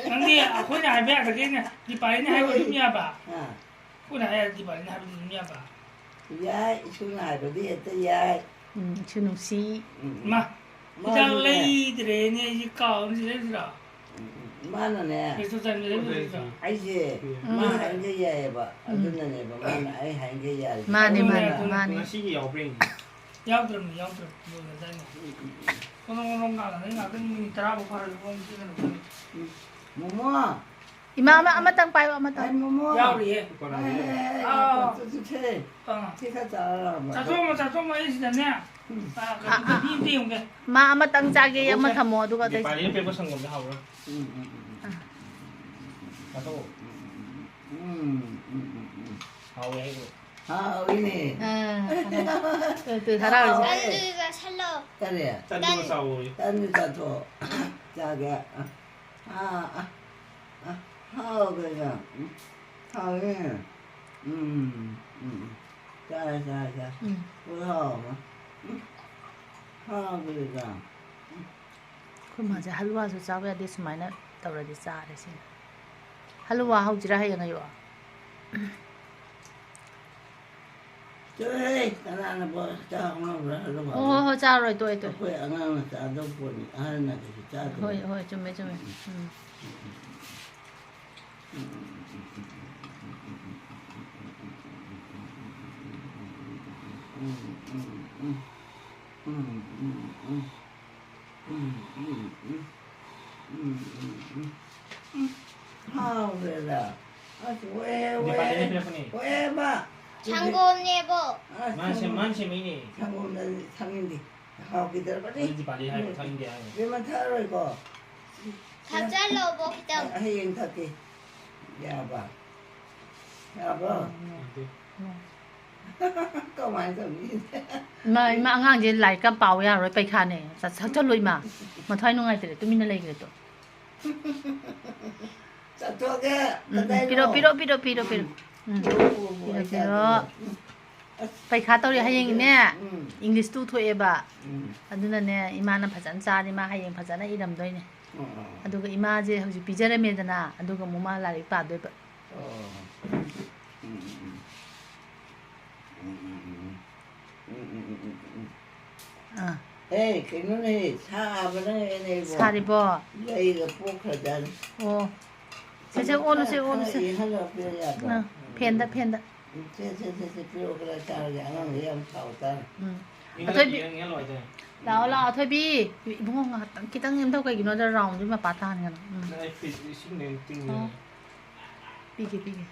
ꯅꯪꯗꯤ ꯑꯩꯈꯣꯏꯅ ꯍꯥꯏꯕ ꯌꯥꯗ꯭ꯔꯒꯦꯅꯦ꯫ ꯗꯤꯄꯥꯂꯤꯅ ꯍꯥꯏꯕ ꯑꯗꯨꯝ ꯌꯥꯕ꯫ ꯑꯥ꯫ ꯑꯩꯈꯣꯏꯅ ꯍꯥꯏ ꯌꯥꯗ꯭ꯔꯗꯤ ꯗꯤꯄꯥꯂꯤꯅ ꯍꯥꯏꯕꯗꯤ ꯑꯗꯨꯝ ꯌꯥꯕ꯫ ꯌꯥꯏ, ꯏꯁꯨꯅ ꯍꯥꯏꯕꯗꯤ ꯍꯦꯛꯇ ꯌꯥꯏ꯫ ꯎꯝ, ꯏꯁꯨ ꯅꯨꯡꯁꯤ꯫ ꯎꯝ, ꯎꯝ꯫ ꯃꯥ, ꯍꯤꯗꯥꯛ ꯃꯥꯅꯤꯅꯦ꯫ ꯂꯩꯗ꯭ꯔꯦꯅꯦ, ꯑꯩꯁꯦ ꯀꯥꯎꯔꯦ, ꯁꯤ ꯂꯩꯗ꯭ꯔꯥ? ꯎꯝ, ꯎꯝ꯫ ꯃꯥꯅꯅꯦ꯫ ꯀꯩꯁꯨ ꯆꯪꯗ꯭ꯔꯦ, ꯂꯩꯗ꯭ꯔꯥ? ꯑꯩꯁꯦ ꯎꯝ꯫ ꯃꯥ ꯍꯥꯏꯔꯤꯈꯩ ꯌꯥꯏꯑꯕ꯫ ꯎꯝ꯫ ꯑꯗꯨꯅꯅꯦꯕ ꯃꯥꯅ ꯑꯩ ꯍꯥꯏꯔꯤꯈꯩ ꯌꯥꯏ꯫ ꯃꯥꯅꯦ, ꯑꯗꯨꯅꯦ, ꯃꯥꯅꯦ, ꯑꯗꯨꯅꯦ꯫ ꯃꯥꯅꯦ꯫ ꯉꯁꯤꯒꯤ ꯌꯥꯎꯕ꯭ꯔꯥ ꯌꯦꯡꯒꯦ꯫ ꯌꯥꯎꯗ꯭ꯔꯕꯅꯤ, ꯌꯥꯎꯗ꯭ꯔꯕꯅꯤ꯫ ꯂꯣꯏꯔꯗꯥꯏꯅꯦ? ꯀꯣꯅꯣ ꯀꯣꯅꯣ ꯉꯥꯜꯂꯒ ꯉꯥꯛꯇꯪ ꯃꯤꯅꯤꯠ ꯇꯔꯥ ꯐꯥꯎ ꯐꯥꯔꯁꯨ ꯀꯣꯟ ꯁꯤꯖꯤꯟꯅꯕ ꯆꯪꯉꯤ꯫ ꯃꯣꯃꯣ꯫ ꯏꯃꯥ ꯑꯃ ꯑꯃꯇꯪ ꯄꯥꯏꯌꯣ ꯑꯃꯇꯪ꯫ ꯑꯩ ꯃꯣꯃꯣ꯫ ꯌꯥꯎꯔꯤꯌꯦ꯫ ꯑꯦ, ꯑꯥ꯫ ꯆꯠꯁꯦ꯫ ꯑꯥ꯫ ꯁꯤ ꯈꯔ ꯆꯥꯔꯒ꯫ ꯆꯥꯊꯣꯛꯑꯝꯃꯣ, ꯆꯥꯊꯣꯛꯑꯝꯃꯣ, ꯑꯩ ꯁꯤꯗꯅꯦ꯫ ꯑꯥ, ꯀꯩꯅꯣ, ꯃꯍꯤ ꯑꯝꯇ ꯌꯦꯡꯉꯨꯒꯦ꯫ ꯃꯥ ꯑꯃꯇꯪ ꯆꯥꯒꯦ ꯑꯃ ꯊꯝꯃꯣ ꯑꯗꯨꯒ ꯑꯇꯩ ꯅꯦꯄꯥꯂꯤꯅ ꯄꯤꯔꯛꯄ ꯁꯪꯒꯣꯝꯁꯦ ꯍꯥꯎꯕ꯭ꯔꯥ? ꯎꯝ, ꯎꯝ, ꯎꯝ, ꯎꯝ꯫ ꯆꯥꯊꯣꯛꯑꯣ꯫ ꯎꯝ, ꯎꯝ, ꯎꯝ, ꯎꯝ꯫ ꯍꯥꯎꯋꯦ ꯍꯥꯏꯒ꯭ꯔꯣ꯫ ꯍꯥꯎꯋꯤꯅꯦ꯫ ꯑꯥ, ꯇꯨ ꯍꯔꯥꯎꯔꯤꯁꯦ꯫ ꯍꯥꯎꯋꯦ꯫ ꯑꯗꯨꯒ ꯁꯜꯂꯣ꯫ ꯀꯔꯤ? ꯇꯟꯗꯨꯃ ꯆꯥꯎꯋꯣꯌꯦ꯫ ꯇꯟꯗꯨ ꯆꯥꯊꯣꯛꯑꯣ꯫ ꯆꯥꯒꯦ꯫ ꯑꯥ, ꯑꯥ, ꯑꯥ, ꯍꯥꯎꯕ꯭ꯔꯥ? ꯎꯝ, ꯍꯥꯎꯋꯦ꯫ ꯎꯝ, ꯎꯝ, ꯎꯝ꯫ ꯆꯥꯔꯦ, ꯆꯥꯔꯦ, ꯆꯥꯔꯦ꯫ ꯎꯝ꯫ ꯄꯨꯔꯥ ꯍꯥꯎꯕ꯫ ꯎꯝ, ꯍꯥꯎꯕ꯭ꯔꯥ? ꯑꯩꯈꯣꯏ ꯃꯥꯁꯦ ꯍꯜꯋꯥꯁꯨ ꯆꯥꯕ ꯌꯥꯗꯦ, ꯁꯨꯃꯥꯏꯅ ꯇꯧꯔꯗꯤ ꯆꯥꯔꯦ ꯁꯤꯅ꯫ ꯍꯜꯋꯥ ꯍꯧꯁꯤꯔꯥ ꯍꯌꯦꯡ ꯑꯌꯨꯛ? ꯆꯠꯂꯣꯍꯦ, ꯀꯅꯥꯅꯕꯨ ꯆꯥꯎ ꯉꯝꯕ꯭ꯔꯥ, ꯍꯜꯂꯨ ꯍꯣꯏ ꯍꯣꯏ ꯍꯣꯏ, ꯆꯥꯔꯔꯣꯏ, ꯇꯣꯛꯑꯦ ꯇꯣꯛꯑꯦ꯫ ꯑꯩꯈꯣꯏ ꯑꯉꯥꯡꯅ ꯆꯥꯗꯧ ꯄꯣꯠꯅꯤ, ꯑꯍꯜꯅ ꯀꯩꯁꯨ ꯆꯥꯗꯕꯅꯤ꯫ ꯍꯣꯏ ꯍꯣꯏ, ꯆꯨꯝꯃꯦ ꯆꯨꯝꯃꯦ꯫ ꯎꯝ꯫ ꯎꯝ, ꯎꯝ, ꯎꯝ꯫ ꯎꯝ, ꯎꯝ, ꯎꯝ꯫ ꯎꯝ, ꯎꯝ, ꯎꯝ꯫ ꯎꯝ, ꯎꯝ, ꯎꯝ꯫ ꯎꯝ, ꯍꯥꯎꯈ꯭ꯔꯦꯗ꯫ ꯑꯁ, ꯑꯣꯛꯑꯦ, ꯅꯦꯄꯥꯂꯤꯅ ꯑꯣꯛꯑꯦ꯫ ꯄꯤꯔꯛꯄꯅꯦ꯫ ꯑꯣꯛꯑꯦꯕ꯫ ꯁꯪꯒꯣꯝꯅꯦꯕꯣ꯫ ꯑꯁ, ꯃꯥꯅ ꯁꯦꯝ-, ꯁꯪꯒꯣꯝ-, ꯃꯥꯅ ꯁꯦꯝꯃꯛꯏꯅꯦ꯫ ꯁꯪꯒꯣꯝꯗ ꯊꯝꯃꯤꯟꯗꯤ꯫ ꯍꯥꯎꯈꯤꯗ꯭ꯔꯕꯅꯤ꯫ ꯑꯩ ꯅꯦꯄꯥꯂꯤ ꯍꯥꯏꯕ ꯊꯛꯅꯤꯡꯗꯦ ꯍꯥꯏꯅꯦ꯫ ꯏꯕꯦꯝꯃ, ꯊꯛꯑꯔꯣꯏꯀꯣ꯫ ꯊꯛꯆꯜꯂꯣꯕꯣ ꯈꯤꯇꯪ꯫ ꯍꯌꯦꯡ ꯊꯛꯀꯦ꯫ ꯌꯥꯕ꯫ ꯌꯥꯕ꯭ꯔꯣ? ꯌꯥꯗꯦ꯫ ꯀꯃꯥꯏꯅ ꯇꯧꯅꯤ? ꯏꯃꯥ, ꯏꯃꯥ, ꯑꯉꯥꯡꯁꯦ ꯂꯥꯏꯔꯤꯛꯀ ꯄꯥꯎ ꯌꯥꯔꯣꯏ, ꯄꯩꯈꯥꯅꯦ꯫ ꯆꯠ-, ꯆꯠꯂꯣ ꯏꯃꯥ꯫ ꯃꯊ꯭ꯋꯥꯏ ꯅꯨꯡꯉꯥꯏꯇ꯭ꯔꯦ, ꯇꯨꯃꯤꯟꯅ ꯂꯩꯈ꯭ꯔꯦ ꯇꯣ꯫ ꯆꯠꯊꯣꯛꯑꯒꯦ꯫ ꯎꯝ, ꯎꯝ, ꯀꯗꯥꯏꯅꯣ? ꯄꯤꯔꯣ, ꯄꯤꯔꯣ, ꯄꯤꯔꯣ, ꯄꯤꯔꯣ, ꯄꯤꯔꯣ꯫ ꯎꯝ, ꯄꯤꯔꯣ, ꯄꯤꯔꯣ, ꯄꯤꯔꯣ, ꯑꯩ ꯄꯤꯔꯣ꯫ ꯆꯥꯗꯣꯏꯅꯦ꯫ ꯎꯝ꯫ ꯑꯁ, ꯄꯩꯈꯥ ꯇꯧꯔꯤ ꯍꯌꯦꯡꯅꯦ꯫ ꯎꯝ꯫ ꯏꯪꯂꯤꯁ ꯇꯨ ꯊꯣꯛꯑꯦꯕ꯫ ꯎꯝ꯫ ꯑꯗꯨꯅꯅꯦ, ꯏꯃꯥꯅ ꯐꯖꯅ ꯆꯥꯔꯗꯤ ꯃꯥ ꯍꯌꯦꯡ ꯐꯖꯅ ꯏꯔꯝꯗꯣꯏꯅꯦ꯫ ꯑꯣ, ꯑꯣ, ꯑꯣ꯫ ꯑꯗꯨꯒ ꯏꯃꯥꯁꯦ ꯍꯧꯖꯤꯛ ꯄꯤꯖꯔꯝꯃꯦꯗꯅ, ꯑꯗꯨꯒ ꯑꯃꯨꯛ ꯃꯥ ꯂꯥꯏꯔꯤꯛ ꯄꯥꯗꯣꯏꯕ꯫ ꯑꯣ꯫ ꯎꯝ, ꯎꯝ, ꯎꯝ꯫ ꯎꯝ, ꯎꯝ, ꯎꯝ, ꯎꯝ, ꯎꯝ꯫ ꯑꯥ꯫ ꯑꯦ, ꯀꯩꯅꯣꯅꯦ, ꯁꯥꯕꯅꯅꯦꯕꯣ꯫ ꯁꯥꯔꯤꯕꯣ? ꯂꯩꯒ ꯄꯣꯛꯈ꯭ꯔꯖꯥꯠꯅꯤ꯫ ꯑꯣ꯫ ꯁꯦ, ꯁꯦ, ꯑꯣꯜꯂꯨꯁꯦ, ꯑꯣꯜꯂꯨꯁꯦ꯫ ꯈꯔ ꯏꯪꯍꯜꯂꯒ ꯄꯤꯔꯛ ꯌꯥꯗ꯭ꯔꯣ? ꯑꯥ, ꯐꯦꯟꯗ, ꯐꯦꯟꯗ꯫ ꯎꯝ, ꯁꯦ, ꯁꯦ, ꯁꯦ, ꯁꯦ, ꯄꯤꯔꯛꯑꯣ, ꯈꯔ ꯆꯥꯔꯒꯦ꯫ ꯑꯉꯥꯡꯗꯤ ꯌꯥꯝ ꯁꯥꯎ ꯇꯥꯔꯦ꯫ ꯎꯝ꯫ ꯑꯊꯣꯏꯕꯤ꯫ ꯂꯥꯛꯑꯣ, ꯂꯥꯛꯑꯣ, ꯑꯊꯣꯏꯕꯤ꯫ ꯏꯕꯨꯡꯉꯣ, ꯉꯥꯏꯍꯥꯛꯇꯪ, ꯈꯤꯇꯪ ꯅꯦꯝꯊꯧ꯫ ꯀꯩꯒꯤꯅꯣꯗ ꯔꯥꯎꯟꯁꯦ ꯃꯄꯥ ꯇꯥꯍꯟꯒꯅꯨ꯫ ꯎꯝ꯫ ꯅꯪ ꯑꯩ ꯐ꯭ꯔꯤꯖ ꯏꯁꯤꯡ ꯂꯩꯔ ꯇꯤꯡꯉꯦ꯫ ꯑꯣ꯫ ꯄꯤꯒꯦ, ꯄꯤꯒꯦ꯫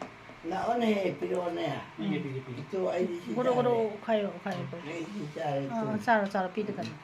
ꯂꯥꯛꯑꯣꯅꯦ, ꯄꯤꯔꯛꯑꯣꯅꯦ꯫ ꯄꯤꯒꯦ, ꯄꯤꯒꯦ, ꯄꯤꯒꯦ꯫ ꯏꯇꯨ, ꯑꯩꯗꯤ ꯁꯤ ꯒꯣꯔꯣ, ꯒꯣꯔꯣ ꯆꯥꯔꯦ꯫ ꯑꯣꯠꯈꯥꯏꯌꯣ, ꯑꯣꯠꯈꯥꯏꯌꯣ꯫ ꯑꯩꯗꯤ ꯆꯥꯔꯦ, ꯑꯥ, ꯏꯇꯨ꯫ ꯆꯥꯔꯣ, ꯆꯥꯔꯣ, ꯄꯤꯗ ꯀꯩꯅꯣ꯫